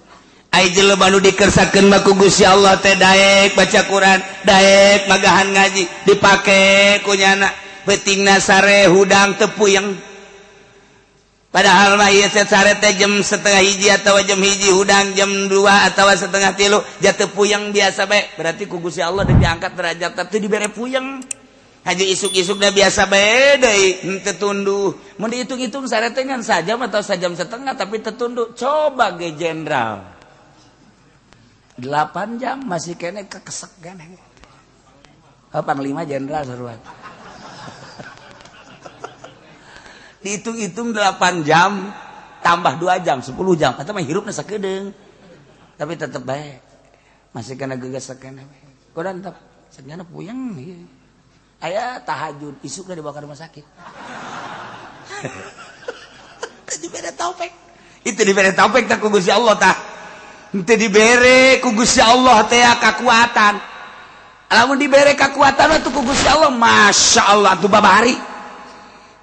Ai jelema nu dikersakeun mah ku Gusti Allah teh daek baca Quran, daek magahan ngaji, dipake ku nyana peutingna sare hudang teu puyeng. Padahal mah ieu sare teh jam 12.30 atau jam 1, hudang jam 2 atau 2.30 jatuh puyeng biasa bae. Berarti ku Gusti Allah diangkat derajat teu dibere puyeng. Haji isuk-isuk dah biasa bae deui henteu tunduh. Mun dihitung-hitung sare teh ngan sajam atau sajam setengah tapi teu tunduh. Coba ge jenderal. 8 jam masih kene kekesek kene. Oh, panglima jenderal seruan. Dihitung-hitung 8 jam tambah 2 jam 10 jam atau mah hirupna sakedeung. Tapi tetep bae masih kena gegesek kene. Kodan tetep sagana puyeng ieu. Aya tahajud isukna dibawa ke rumah sakit. Teu dibere taufik. Itu dibere taufik tah ku Gusti Allah tah. Henteu dibere ku Gusti Allah teh kakuatan. Lamun dibere kakuatan atuh ku Gusti Allah, Masya Allah atuh babari.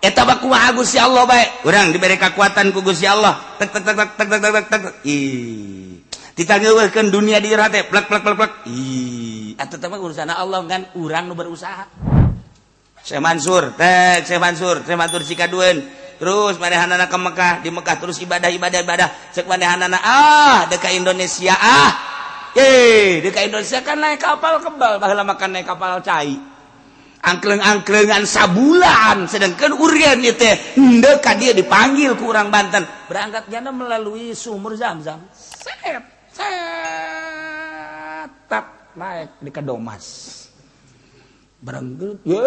Eta mah kumaha Gusti Allah bae. Urang dibere kakuatan ku Gusti Allah. Tek tek tek tek tek tek tek. Ih. Ditangeuweuhkeun dunia di jero teh plek plek plek plek. Ih, atuh teh mah urusan Allah kan urang nu berusaha. Syekh Mansur, teh Syekh Mansur, Syekh Mansur Sikadueun. Terus manehanana ke Mekah, di Mekah terus ibadah ibadah ibadah. Cek manehanana ah deuk ka Indonesia ah. Eh, deuk ka Indonesia kan naik kapal kebal, baheula makan naik kapal cai. Angkleng-angklengan sabulan, sedangkan urgen ieu teh henteu ka dia dipanggil ku urang Banten. Berangkat jana melalui sumur Zam-Zam. Set, set, tap naik di Kadomas. Barang ye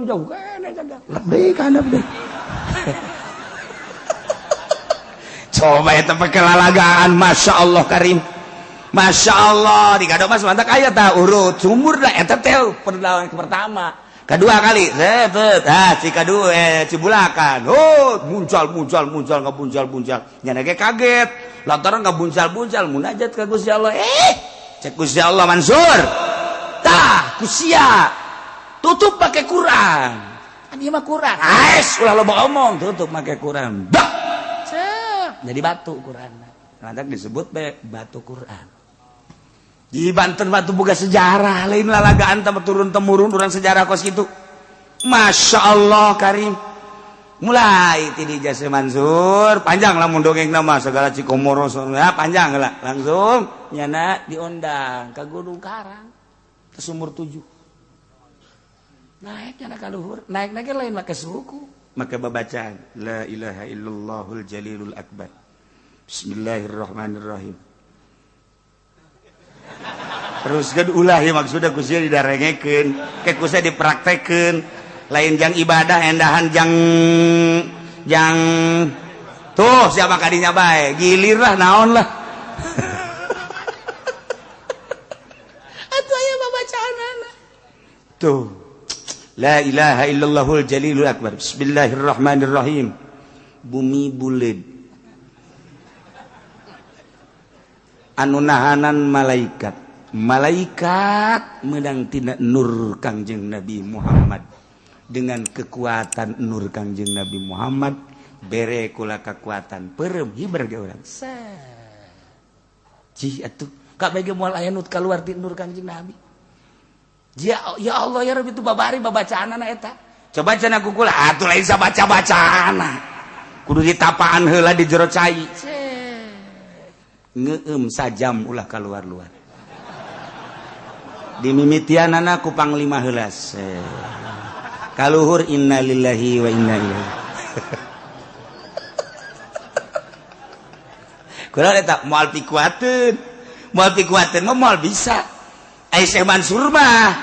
jauh kene jaga. Lebih kan lebih. Coba eta pakai lalagaan, Masya Allah Karim. Masya Allah di Kadomas mantap aya tah urut sumur dah eta teh perjalanan pertama. Kedua kali set ah Cikadu Cibulakan. Oh, muncal muncal muncal ngabuncal buncal. Nyana ge kaget. Lantaran ngabuncal-buncal munajat ka Gusti Allah. Cek Gusti Allah Mansur. Tah, ku sia. Tutup pakai Quran. Kan ieu mah Quran. Ais, ulah loba omong, tutup pakai Quran. Bak. Cep, jadi batu Quran. Lantak disebut be batu Quran. Di Banten batu boga sejarah lain lalagaan tambah turun temurun urang sejarah kos gitu. Masya Allah Karim. Mulai ti jasa Mansur panjang lah mun dongeng nama segala Cikomoro ya panjang lah langsung nyana diundang ke Gunung Karang ke sumur 7 naik nyana ka luhur naik naik lain make suku make babacaan la ilaha illallahul jalilul akbar bismillahirrahmanirrahim. Terus kan ulah ya maksudnya ku sia didarengekeun ke ku sia dipraktekeun lain jang ibadah endahan jang jang tuh siapa kadinya bae gilir lah naon lah. Atuh aya babacaanana tuh la ilaha illallahul jalilul akbar bismillahirrahmanirrahim bumi buleud anu nahanan malaikat malaikat menang tina nur Kangjeng Nabi Muhammad dengan kekuatan nur Kangjeng Nabi Muhammad bere kula kekuatan perem hiber ge urang cih atuh kabeh moal aya nu kaluar ti nur Kangjeng Nabi. Ya, ya Allah ya Rabbi itu babari babacaanana eta coba cenah ku kula atuh lain sabaca-bacaana kudu ditapaan heula di jero cai ngeum sajam ulah keluar-luar dimimitianana ku panglima heula kaluhur innalillahi wa inna ilaihi. Kurang eta moal pikuateun mah moal bisa. Ai Syekh Mansur mah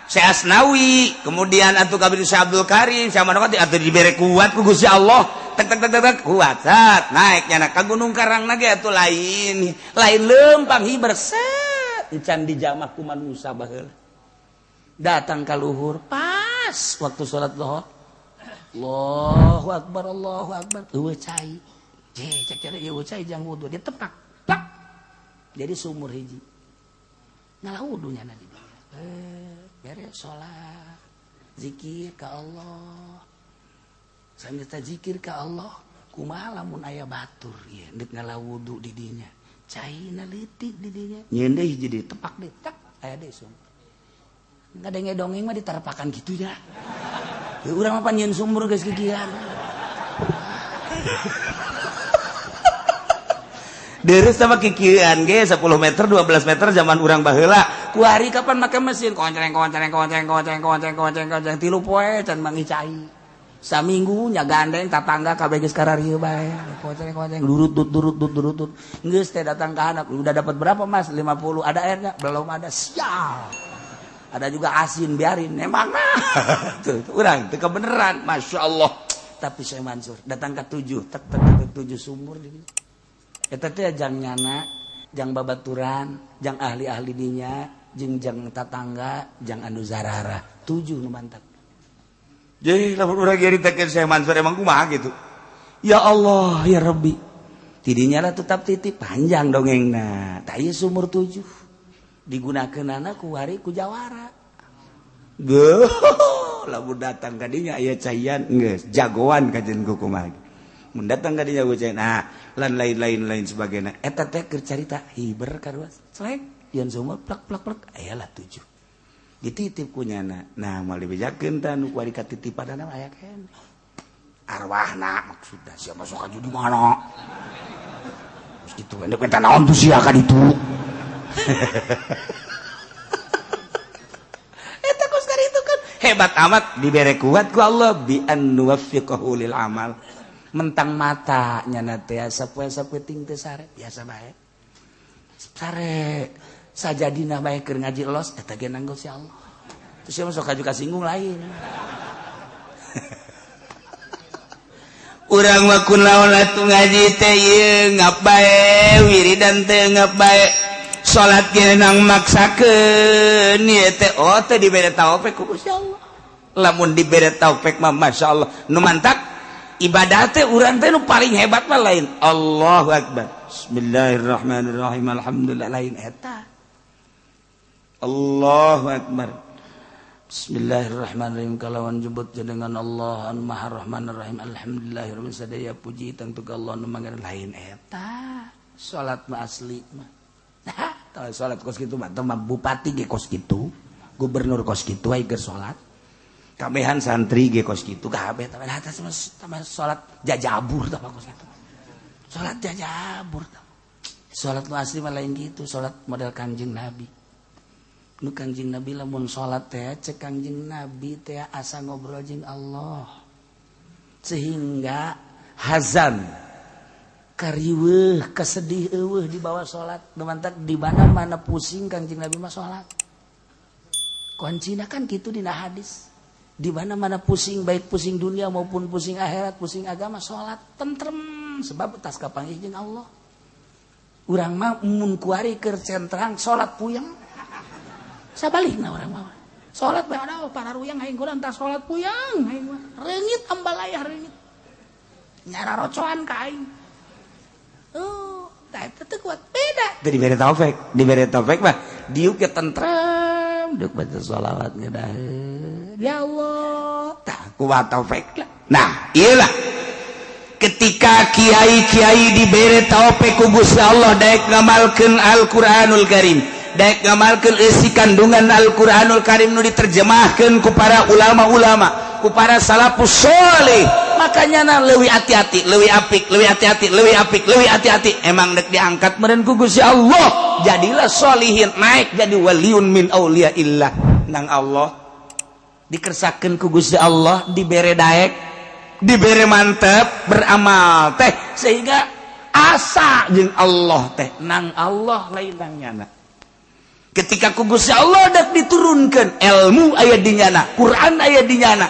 Syekh Asnawi kemudian atuh kabeh Syekh Abdul Karim Syekh Manokati atuh dibere kuat ku Gusti Allah tek tek tek tek kuat sat naik nyana ka Gunung Karang ge atuh lain lain lempang hiber set encan dijamah ku manusa baheula datang ka luhur pas waktu salat zuhur Allahu akbar Allahu akbar eueuh cai je cek cek eueuh cai jang wudu dia tepak plak jadi sumur hiji ngalah wudu nyana di dieu beres salat zikir ka Allah sambil zikir ka Allah kumaha lamun aya batur ieu deuk ngalah wudu di dinya caina leutik di dinya nyeun deui jadi tepak deui tak aya deui sumur ngadenge dongeng mah diterpakan gitu ya. Ya urang mah pan nyeun sumur geus kikian. Deres sama kikian ge 10 meter 12 meter zaman urang baheula. Kuari kapan make mesin konceng konceng konceng konceng konceng konceng konceng tilu poe can mangi cai. Saminggu nya gandeng tatangga kabeh geus kararieu bae. Konceng konceng durut dut durut dut durut dut. Geus teh datang ka anak, udah dapat berapa Mas? 50. Ada airnya? Belum ada. Sial. Ada juga asin biarin emang nah tuh urang teu kebeneran Masya Allah. Tapi saya Mansur datang ke 7 tek tek tek 7 sumur di eta teh jang nyana jang babaturan jang ahli-ahli dinya jeung jang tatangga jang anu zarara 7 nu mantap. Jadi lamun urang nyaritakeun saya Mansur emang kumaha gitu. Ya Allah ya Rabbi tidinya lah tetap titip panjang dongengna tah ieu sumur 7 digunakeun ku wari ku jawara. Geuh, lamun datang ka dinya aya caian geus jagoan kajen ku kumaha. Mun datang ka dinya ku caian nah lan lain-lain lain sebagainya. Eta teh keur carita hiber karuas. Celek yeun sumur plek plek plek aya lah 7. Dititip ku nyana. Nah moal dibejakeun tah nu kuari katitipanana aya keneh. Arwahna maksudna sia masuk ka di mana? Terus kitu endek minta naon tuh sia ka ditu. Eta kos itu kan hebat amat dibere kuat ku Allah bi an nuwaffiqahu lil amal. Mentang mata nyana teh sapoe-sapoe ting teh sare biasa bae. Sare sajadina bae keur ngaji los eta ge nanggo si Allah. Terus sia masuk kaju kasinggung lain. Urang mah kunaon atuh ngaji teh ieu ngap bae wiridan teh ngap bae. Salat ge nang maksakeun ieu teh oh teh dibere taufik ku Gusti Allah. Lamun dibere taufik mah, Masya Allah. Nu mantak ibadah teh urang teh nu paling hebat mah lain Allahu Akbar, Bismillahirrahmanirrahim, alhamdulillah, lain eta. Allahu Akbar, Bismillahirrahmanirrahim, kalawan jebut dengan Allah anu Maha Rahman Rahim, alhamdulillahirabbil, sadaya puji tangtu ka Allah nu mangan, lain eta. Salat mah asli mah. Nah, salat kos kitu mah mah bupati ge kos kitu, gubernur kos kitu, ai keur salat. Kabehan santri ge kos kitu kabeh. Tapi atas mah salat jajabur tah kos kitu. Salat jajabur tah. Salat nu asli mah lain gitu, salat model Kanjeng Nabi. Nu Kanjeng Nabi lamun salat teh, cek Kanjeng Nabi teh, asa ngobrol jeung Allah. Sehingga hazan, kariweuh, kesedih eueuh di bawah salat. Nu mantak di mana-mana pusing Kanjeng Nabi mah salat. Kuncina kan gitu dina hadis. Di mana-mana pusing, baik pusing dunia maupun pusing akhirat, pusing agama, salat tentrem sebab tas kapanggih jeung Allah. Urang mah mun kuari keur centrang salat puyeng. Sabalikna urang mah. Salat bae ada para ruyang aing kurang tas salat puyeng aing mah. Reungit ambalayah reungit. Nyara rocoan ka aing. Oh, tah eta teu kuat beda. Teu dibere taufik, dibere taufik mah diuk ge tentrem, diuk baca sholawat ngedah. Ya Allah, tah kuat taufik lah. Nah, iyalah ketika kiai-kiai dibere taufik ku Gusti Allah daek ngamalkeun Al-Qur'anul Karim, daek ngamalkeun isi kandungan Al-Qur'anul Karim nu diterjemahkeun ku para ulama-ulama, ku para salafus sholeh, makanya na leuwih hati-hati, leuwih apik, leuwih hati-hati, leuwih apik, leuwih hati-hati. Emang dek diangkat meureun ku Gusti Allah, jadilah solihin, naik jadi waliun min auliyaillah nang Allah. Dikersakeun ku Gusti Allah, dibere daek, dibere mantep beramal teh, sehingga asa jeung Allah teh nang Allah, lain nang nyana. Ketika ku Gusti Allah dak diturunkan ilmu aya di nyana, Quran aya di nyana,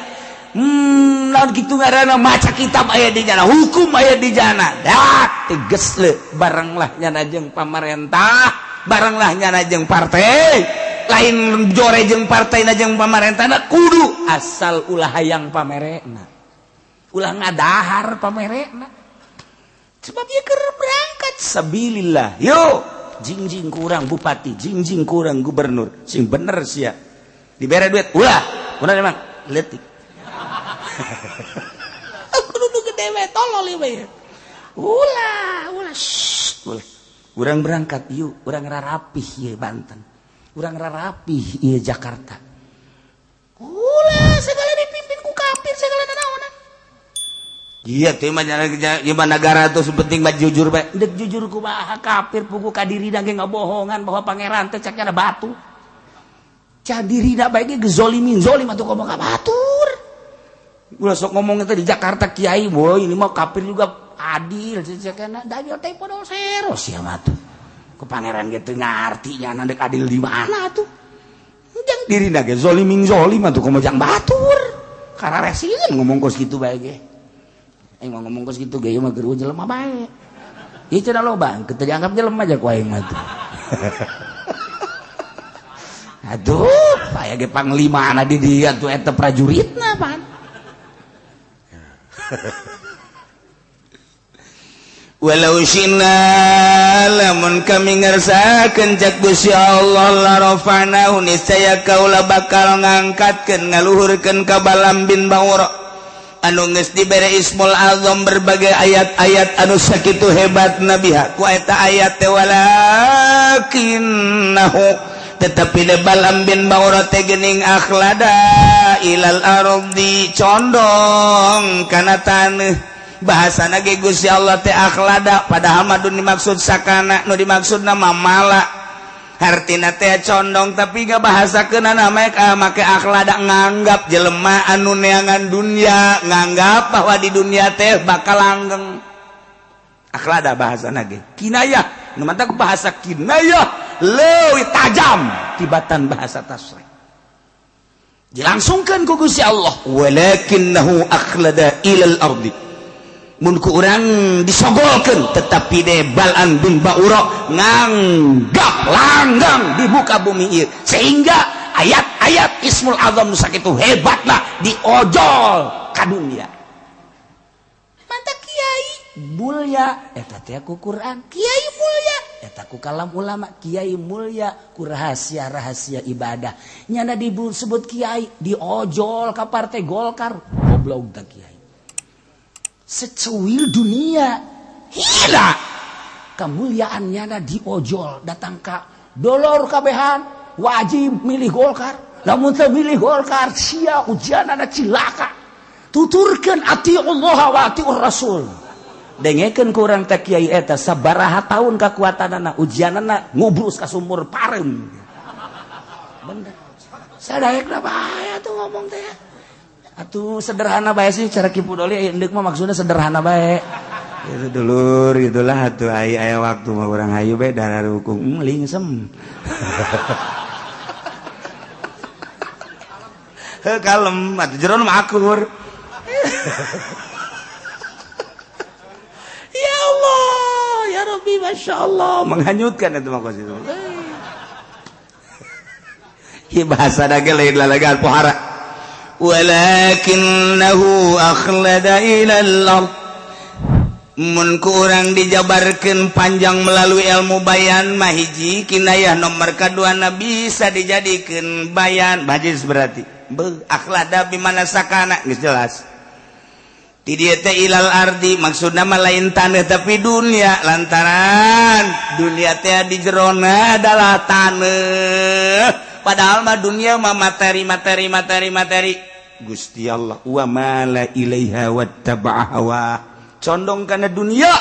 naon kitu ngaranna, maca kitab aya di nyana, hukum aya di nyana, dak tegas le barenglah nyana jeung pamarentah, barenglah nyana jeung partai lain, jore jeung partai na jeung pamarentah, kudu asal ulah hayang pamerena, ulah ngadahar pamerena, sebab ieu keur berangkat sabilillah. Yo jingjing kurang bupati, jingjing kurang gubernur, sing bener sia. Dibere duit ulah, bener emang leutik aku duduk gede we, tolol ieu. Ulah, ulah, shh, ulah. Urang berangkat yuk, urang rarapih ieu Banten, urang rarapih ieu Jakarta. Ulah segala dipimpin ku kafir, segala nanaonan. Iya tuh mah gimana negara tuh, penting mah jujur bae. Dek jujur kumaha, kafir pugu ka dirina ge ngabohongan bahwa pangeran teh cek ada batu. Cah dirina bae ge gezolimin zolim atuh komo ka batur. Ulah sok ngomong teh di Jakarta kiai, boy ini mah kafir juga adil cek da teh podo sero sia mah tuh. Ku pangeran ge teu ngarti nya dek adil di mana tuh. Jang dirina ge zolimin zolim atuh komo jang batur. Kararesieun ngomong kos kitu bae ge. Aing mau ngomong kos kitu ge mah geus jelema bae. Ieu cenah loba, teu dianggap jelema aja ku aing mah tuh. Aduh, aya ge panglimana di dia tuh eta prajuritna pan. Walau syina, lamun kami ngersakeun, cak Gusti Allah, la rafa'nahu, niscaya kaula bakal ngangkatkeun, ngaluhurkeun ka Balam bin Baura anu geus dibere Ismul Azam, berbagai ayat-ayat anu sakitu hebat nabiha ku eta ayat teh. Walakinnahu, tetapi de Balam bin Baura teh geuning akhlada ilal ardi, condong kana taneuh. Bahasa ge Gusti Allah teh akhlada, padahal mah dimaksud sakana, nu dimaksud nama mala, hartina teh condong, tapi gak bahasa kena namanya make akhlada, nganggap jelema anu neangan dunia, nganggap bahwa di dunia teh bakal langgeng. Akhlada bahasa ge kinayah, nu mantak bahasa kinayah leuwih tajam tibatan bahasa tasrih. Dilangsungkan ku Gusti Allah, walakinnahu akhlada ilal ardi, mun ku urang disogolkeun, tetapi de Balam bin Baura nganggap langgang di muka bumi ieu, sehingga ayat Ayat-ayat Ismul Azam nu sakitu hebatna diojol ka dunia. Mantap, kiai mulia eta teh ku Quran, kiai mulia eta ku kalam ulama, kiai mulia ku rahasia-rahasia ibadah. Nyana disebut kiai diojol ka Partai Golkar. Goblok tak kiai secuil dunia hina kemuliaan nyana diojol datang ka dolor kabehan wajib milih Golkar. Lamun teu milih Golkar sia ujian cilaka. Tuturkeun atiullah wa atiur rasul, dengekeun ku urang teh kiai eta sabaraha tahun kekuatanana, ujianana ngubrus ka sumur pareum. Bener sadaekna bae atuh ngomong teh atuh sederhana bae sih cara Ki Pudoli endek mah, maksudnya sederhana bae itu dulur itulah atuh. Aya aya waktu mah urang hayu bae darah hukum lingsem. Heuh, kalem atuh, jero mah akur. Ya Allah, ya Rabbi, Masya Allah. Menghanyutkan itu mah kos itu. Hi bahasa dage lain lalagan pohara. Walakinnahu akhlada ilal ard. Mun ku urang dijabarkeun panjang melalui ilmu bayan mah, hiji kinayah, nomor kaduana bisa dijadikeun bayan majis, berarti be akhlada bimana sakana geus jelas. Di dieu teh ilal ardi maksudna mah lain tanah tapi dunia, lantaran dunia teh di jerona adalah tanah, padahal mah dunia mah materi, materi, materi, materi. Gusti Allah wa mala ilaiha wattaba'a hawa, condong kana dunia,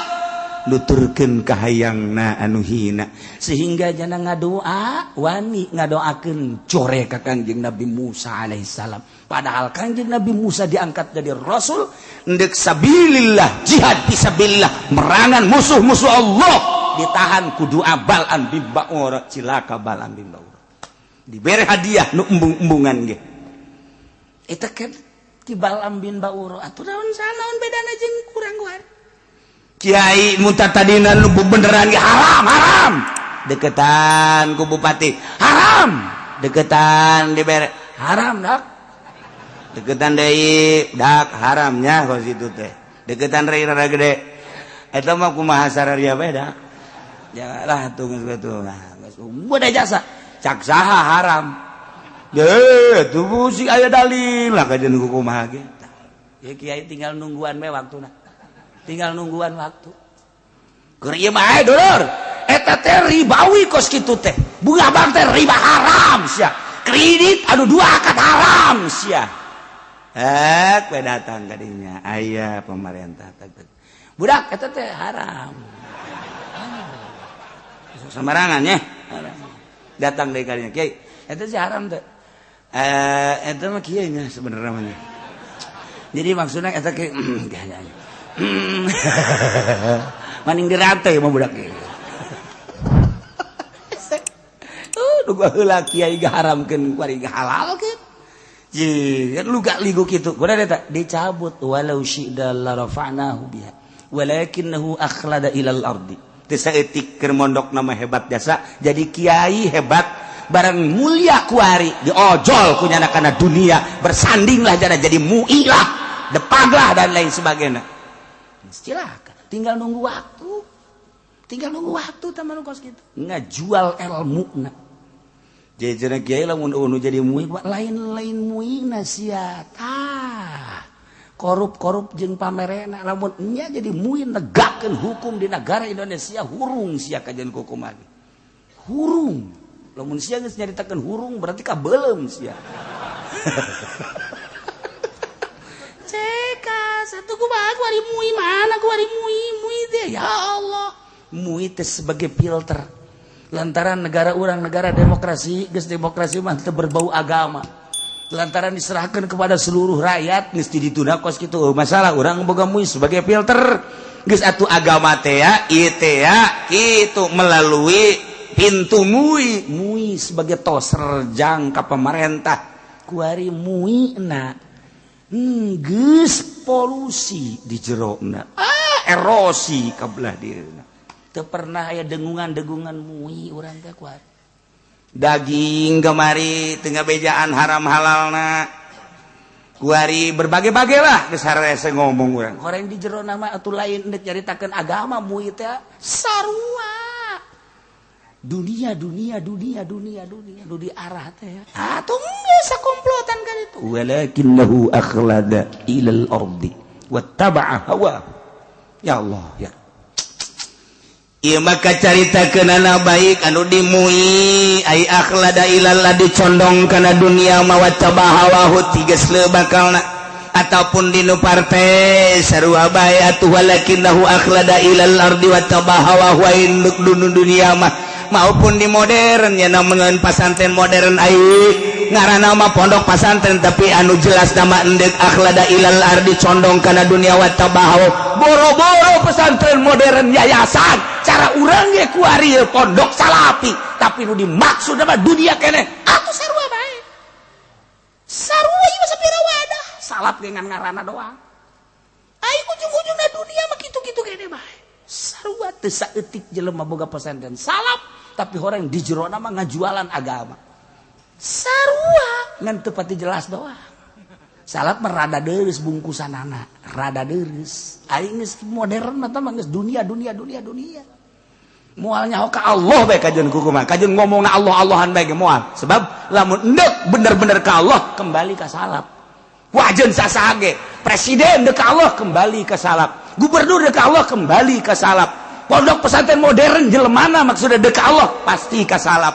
nuturkeun kahayangna anu hina, sehingga jana ngadoa wani ngadoakeun core ka Kangjeng Nabi Musa alaihissalam. Padahal Kangjeng Nabi Musa diangkat jadi rasul ndek sabilillah, jihad fisabilillah, merangan musuh-musuh Allah, ditahan ku doa Bal'am bin Ba'ura. Cilaka Bal'am bin Ba'ura, dibere hadiah nu embung-embungan ge. Eta kan ti Bal'am bin Ba'ura atuh, naon naon bedana jeung kurang guar? Kiai muta tadina nu beneran ge haram, haram deketan ku bupati, haram deketan, dibere haram dak. Deketan deui dak, haramnya kos itu teh. Deketan rei rada gede eta mah kumaha sararia beda ya lah tuh, geus kitu. Nah, geus udah jasa. Cak saha haram deh tuh sih, aya dalil lah kajian kumaha ge. Ya kiai tinggal nungguan we waktuna, tinggal nungguan waktu. Keur ieu mah dulur eta teh ribawi kos kitu teh, bunga bank teh riba, haram sia. Kredit anu dua akad haram sia. Eh, we datang kadinya aya pemerintah, budak eta teh haram. Sembarangan ya datang dari kadinya, kiai eta sih haram teh. Eh, eta mah kiai nya sebenarnya mah. Jadi maksudnya eta kieu maning dirante mah budak ieu. Nu heula kiai gaharamkeun, kuari halalkeun. Ye, lu gak ligo kitu. Kuda eta dicabut walau syi'da la rafa'nahu biha walakinnahu akhlada ilal ardi. Teu saeutik keur mondok nama hebat jasa jadi kiai hebat barang mulia, kuari diojol ku nyana kana dunia, bersandinglah jana jadi muilah, depaglah, dan lain sebagainya. Silakan, tinggal nunggu waktu. Tinggal nunggu waktu teman kos gitu. Ngajual ilmu na. Jadi kiai lamun unu jadi mui lain-lain muina sia. Tah. Korup-korup jeung pamerena lamun nya jadi mui negakkeun hukum di negara Indonesia, hurung sia kajian hukum lagi. Hurung. Lamun sia geus nyaritakeun hurung berarti kabeuleum sia. Ceka satu kumaha kuari mui mana kuari mui mui teh ya Allah. Mui teh sebagai filter. Lantaran negara urang negara demokrasi, geus demokrasi mah teu berbau agama. Lantaran diserahkan kepada seluruh rakyat geus dituna kos kitu masalah urang boga mui sebagai filter. Geus atuh agama teh ya ieu teh ya kitu melalui pintu mui. Mui sebagai toserjang ka pemerintah. Kuari mui na geus polusi di jerona, ah, erosi ka belah dirina. Teu pernah aya dengungan-dengungan mui urang teh kuari. Daging kemari tengah bejaan haram halalna. Kuari berbagai-bagai lah geus harese ngomong urang. Horeng di jero nama atuh lain ndek nyaritakeun agama MUI teh sarua. Dunia dunia dunia dunia dunia nu diarah teh. Atuh geus komplotan kan itu. Walakinnahu akhlada ilal ardi wattaba'a hawa. Ya Allah ya. Ieu maka carita kenana baik anu di MUI ai akhlada ilal condong kana dunia mah wattaba hawahu tiges bakalna ataupun di nu partai sarua bae atuh, walakinnahu akhlada ilal ardi wattaba hawahu induk dunia mah, maupun di modern ya, namun pasantren modern ai ngaranna mah pondok pasantren, tapi anu jelas nama endek akhlada ilal ardi, condong kana dunia, wattaba hawa. Boro-boro pesantren modern yayasan, cara urang ge kuari pondok salapi, tapi nu dimaksud apa dunia keneh atuh sarua bae, sarua ieu sapira wadah salap ge ngan ngaranna doang. Ai ujung-ujungna dunia mah kitu-kitu keneh bae, sarua. Teu saeutik jelema boga pesantren salap, tapi orang di jerona mah ngajualan agama, sarua, ngan teu pati jelas doang. Salap mah rada deureuh bungkusanana, rada deureuh. Aing geus modern mah mah geus dunia dunia dunia dunia, Moal nyaho ka Allah bae kajeun kukumaha, kajeun ngomongna Allah Allahan bae ge moal, sebab lamun endek bener-bener ka Allah kembali ka salap. Wajen sasaha ge, presiden dek ka Allah kembali ka salap, gubernur dek ka Allah kembali ka salap, pondok pesantren modern jelemana maksudnya dek ka Allah pasti ka salap,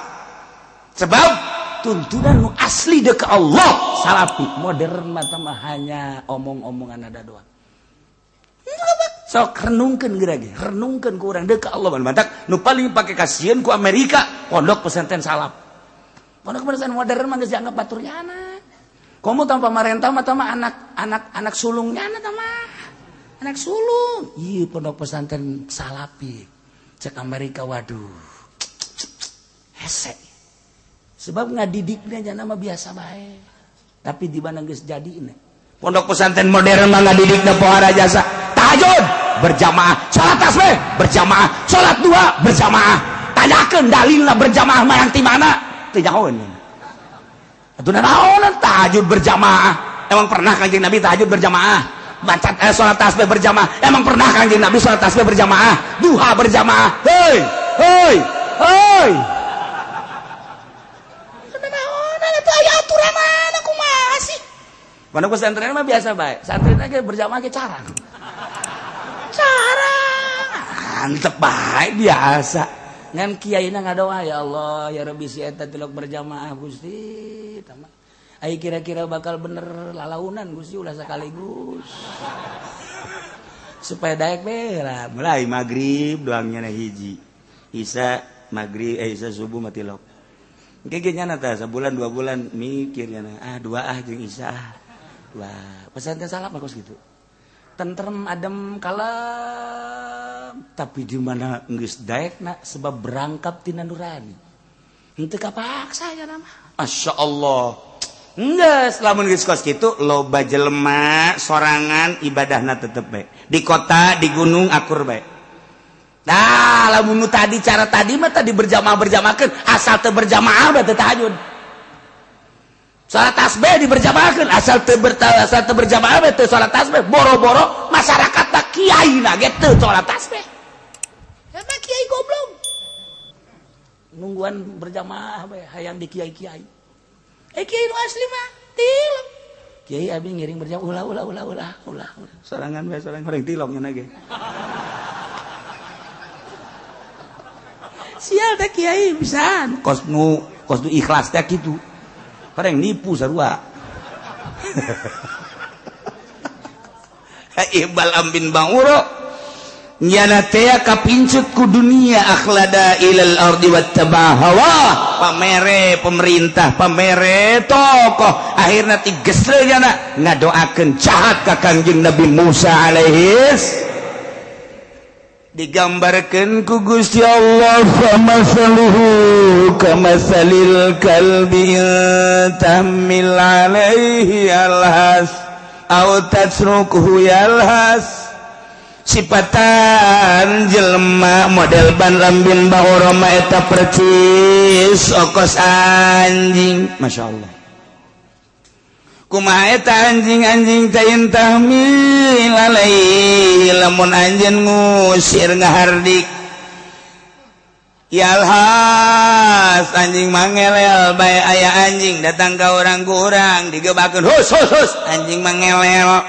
sebab tuntunan nu asli dek ka Allah salapi. Modern mah mah hanya omong-omongan ada doang. Sok renungkeun geura ge, renungkeun ku urang dek ka Allah. Mantak nu paling pake kasieun ku Amerika pondok pesantren salap. Pondok pesantren modern mah geus dianggap baturnya anak komo tanpa pemerintah mah mah anak anak anak sulungnya, anak mah anak sulung. Iya, pondok pesantren salapi cek Amerika waduh hese, sebab ngadidiknya jangan mah biasa bae, tapi di mana geus jadi ini Pondok pesantren modern mah ngadidikna pohara jasa tahajud berjamaah, salat tasbih berjamaah, salat dua berjamaah. Tanyakeun dalilna berjamaah mah yang ti mana, teu nyahoeun atuh. Naon tahajud berjamaah? Emang pernah Kanjeng Nabi tahajud berjamaah? Baca salat tasbih berjamaah, emang pernah Kanjeng Nabi salat tasbih berjamaah, duha berjamaah? Hei hei hei, naon atuh, aya aturan mana, kumaha sih? Pondok pesantren mah biasa bae, santri ge berjamaah ge carang carang, antep bae biasa. Ngan kiaina ngadoa, "Ya Allah ya Rabbi, si eta tilok berjamaah, Gusti." Tama ai kira-kira bakal bener lalaunan, Gusti, ulah sekaligus supaya daek bela. Mulai maghrib doangnya na hiji Isa maghrib, eh, Isa subuh mati lok. Engke nyana tah sebulan 2 bulan mikir nyana, ah, dua ah jeung Isa ah. Wah, pesantren salaf bagus gitu, tentrem, adem, kalem, tapi di mana geus daekna sebab berangkat tina nurani, henteu kapaksa ya nama. Masya Allah. Enggak, lamun geus kos kitu loba jelema sorangan ibadahna tetep bae. Di kota, di gunung akur bae. Nah, lamun nu tadi cara tadi mah tadi berjamaah berjamaahkeun, asal teu berjamaah berarti tahajud. Salat tasbih diberjamaahkeun, asal teu berjamaah teu salat tasbih. Boro-boro masyarakat tak, kiai na ge teu salat tasbih. Eta kiai goblok. Nungguan berjamaah bae hayang di kiai-kiai. Eh, kiai nu asli mah tilok. Kiai, abi ngiring berjamaah ulah ulah ulah ulah ulah. Ulah. Sorangan bae, sorangan orang tilok nya ge. Sial teh kiai bisa. Kos nu ikhlas teh kitu. Orang nipu sarua. Ibal ambin banguro nyana teh kapincut ku dunia, akhlada ilal ardi wattaba hawa, pamere pemerintah, pamere tokoh, akhirna tigesle nyana ngadoakeun jahat ka Kangjeng Nabi Musa alaihis. Digambarkan ku Gusti Allah, famasaluhu kamasalil kalbi tahmil alaihi yalhas aw tatrukuhu yalhas. Sipatan jelema model Bal'am bin Ba'ura mah eta percis okos anjing. Masya Allah, kumaha eta anjing-anjing teh? In tahmil alaihi, lamun anjeun ngusir, ngahardik, yalhas, anjing mangelel bae. Aya anjing datang ka orang, kurang digebakeun, hus hus hus, anjing mangelel.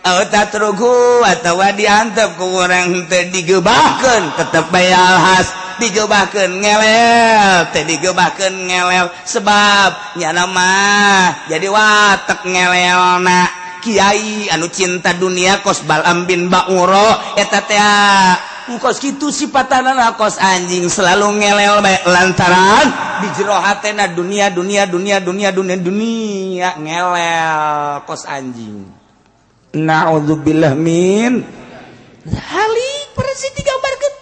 Tatrukhu, atawa diantep ku urang, teu digebahkeun, tetep bae yalhas. Digebahkeun ngelel, teu digebahkeun ngelel, sebab nyana mah jadi watek ngelelna. Kiai anu cinta dunia kos Bal'am bin Ba'ura eta teh kos kitu sipatanana, kos anjing, selalu ngelel bae lantaran di jero hatena dunia, dunia, dunia, dunia, dunia, dunia, ngelel kos anjing. Naudzubillah min dzalik. Persis digambarkeun.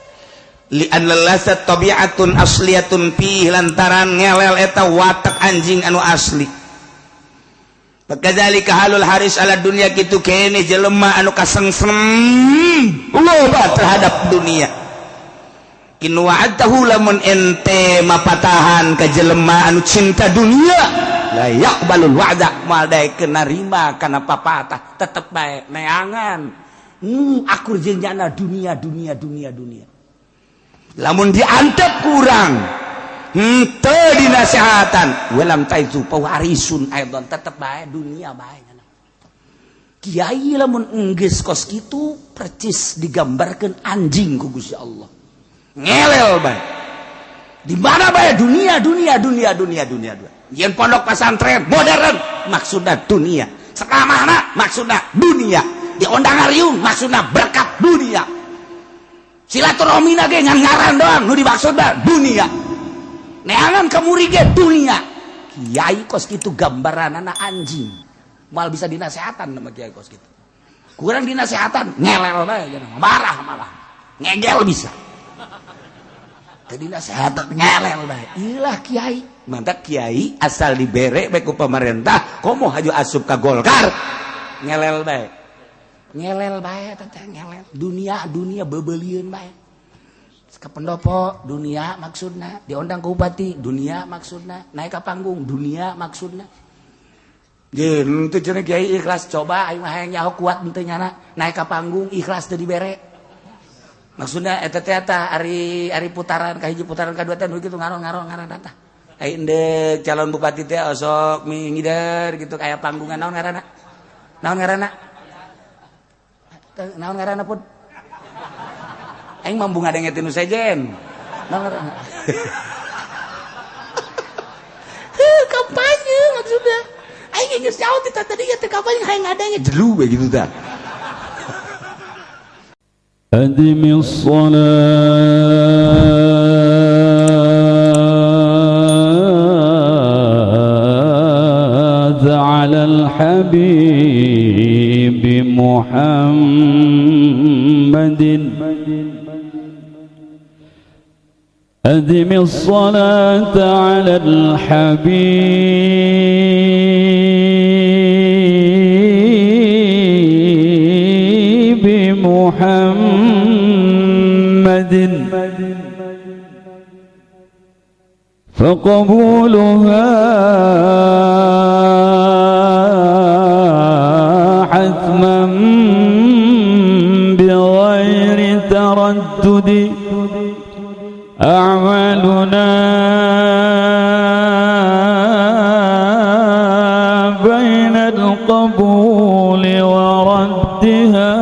Li anna lasat tabi'atun asliyatun fi, lantaran ngelel eta watak anjing anu asli. Fakadzalika halul haris ala dunya, kitu kene jelema anu kasengsem loba terhadap dunia. In wa'adtahu, lamun ente mapatahan ka jelema anu cinta dunia, la yaqbalul wa'da, moal daek narima kana papatah, tetep bae neangan akur jeung nyana dunia, dunia, dunia, dunia. Lamun diantep kurang henteu dinasehatan, walam taizu pewarisun aidon, tetep bae dunia bae. Kiai lamun enggeus kos kitu percis digambarkeun anjing ku Gusti Allah, ngelel bae, di mana bae dunia, dunia, dunia, dunia, dunia, dunia. Yen pondok pesantren modern maksudna dunia, sekamana maksudna dunia, diondang ngariung maksudna berkat dunia, silaturahmi ge ngan ngaran doang, nu dimaksudna dunia, neangan kemuri ge dunia. Kiai kos kitu gambaran anak anjing, mal bisa dinasehatan sama kiai kos kitu. Kurang dinasehatan ngelel bae, marah, malah ngegel. Bisa tadi nasehatan ngelel bae. Ilah kiai mantap. Kiai asal dibere bae ku pemerintah, komo haju asup ka Golkar, ngelel bae, ngelel bae teh, ngelel dunia, dunia, bebelieun bae. Ke pendopo dunia maksudna, diundang ke bupati dunia maksudna, naik ke panggung dunia maksudna. Jeung teu cenah kiai ikhlas, coba aing mah hayang nyaho kuat henteu nyana naik ke panggung ikhlas teu dibere. Maksudna eta teh eta ari ari putaran ka hiji, putaran ka dua teh nu kitu ngaron-ngaron ngaran eta. Ai endek calon bupati teh osok mingider gitu kayak panggungan, naon ngaranna? Naon ngaranna? Naon ngaranna pun? Aing mambu ngadenge tinu sejen. Naon ngaranna? Kampanye maksudnya. Aing geus jauh ti tadi ya teh kampanye, hayang ngadenge jelu we gitu tah. أدم الصلاة على الحبيب محمد، أدم الصلاة على الحبيب محمد، فقبولها حتما بغير تردد. أعمالنا بين القبول وردها،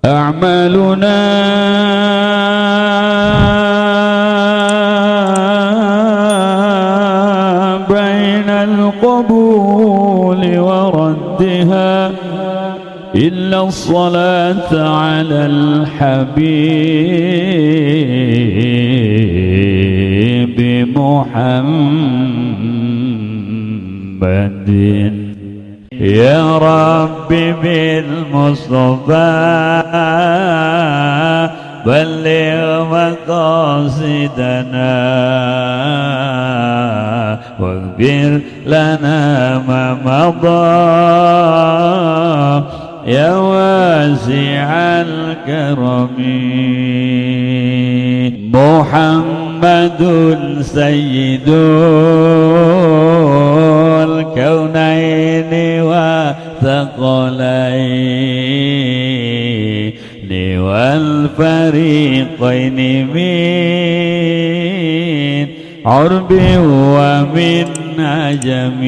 أعمالنا بين القبول وردها، إلا الصلاة على الحبيب محمد. يا رب بالمصطفى بلغ مقاصدنا واغفر لنا ما مضى. يا واسع الكرم. محمد سيد الكونين والثقلين والفريقين من عرب ومن عجم.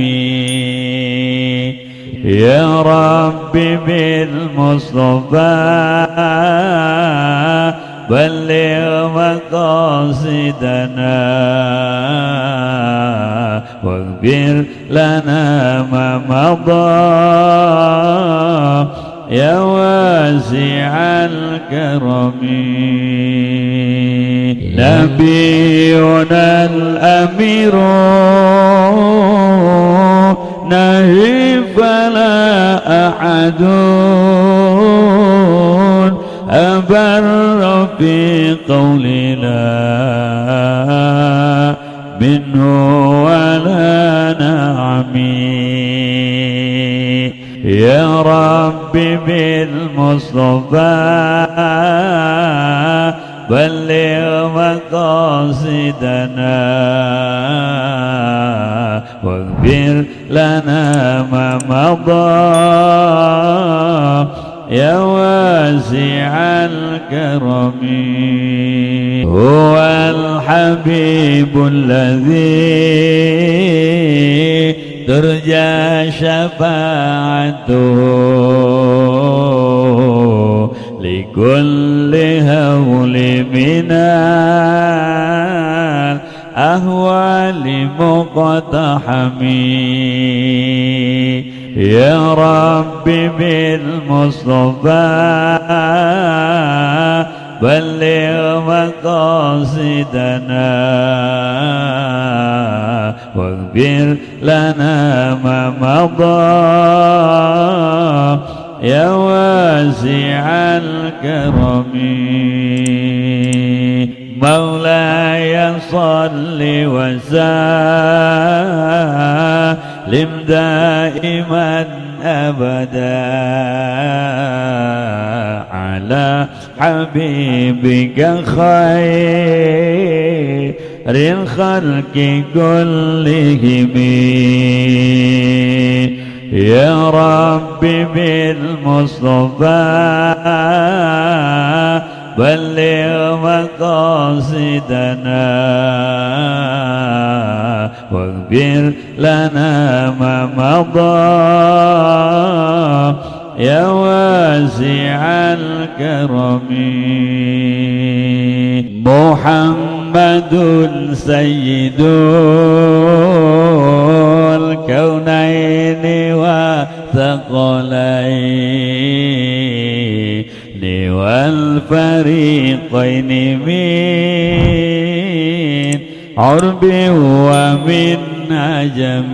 يا رب بالمصطفى بلغ مقاصدنا واغفر لنا ما مضى يا واسع الكرم. نبينا الأمير نهي فلا أحد أبر في قولنا منه ولا نعمي. يا رب بالمصطفى بلغ مقاصدنا واغفر لنا ما مضى يا واسع الكرم. هو الحبيب الذي ترجى شفاعته لكل هول من الأهوال مقتحم. يا رب بالمصطفى بلغ مقاصدنا واغفر لنا ما مضى يا واسع الكرم. مولاي صل وسلم دائما أبدا على حبيبك خير الخلق كلهم. يا رب بالمصطفى بلغ مقاصدنا واغفر لنا ما مضى يا واسع الكرم. محمد سيد الكونين والثقلين والفريقين من عرب ومن عجم.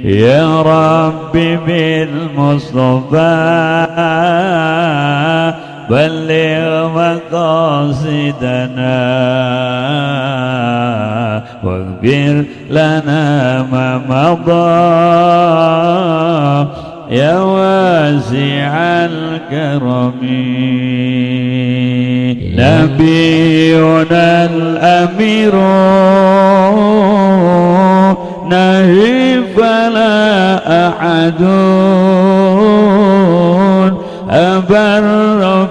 يا رب بالمصطفى بلغ مقاصدنا واغفر لنا ما مضى يا واسع الكرم. نبينا الأمير نهي فلا أحد أبر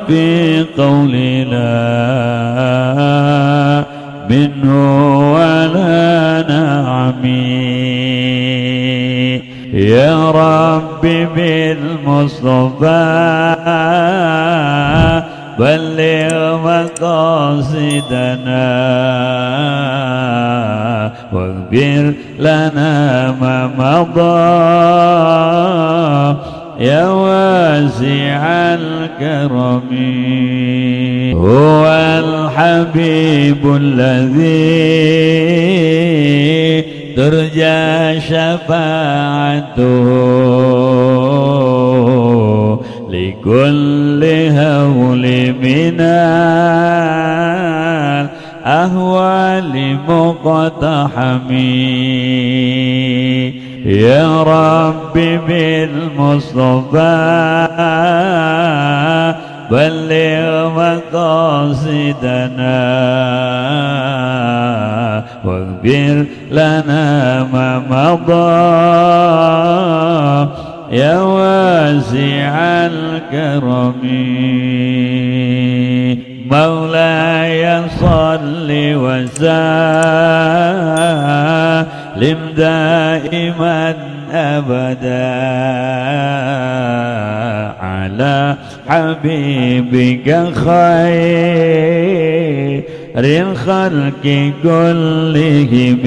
في قولنا منه ولا نعمي. يا رب بالمصطفى بلغ مقاصدنا واغفر لنا ما مضى يا واسع الكرم. هو الحبيب الذي ترجى شفاعته لكل هول من الأهوال مقتحم. يا رب بالمصطفى بلغ مقاصدنا واغفر لنا ما مضى يا واسع الكرم. مولاي صل وسلم دائما أبدا على حبيبك خير الخلق كلهم.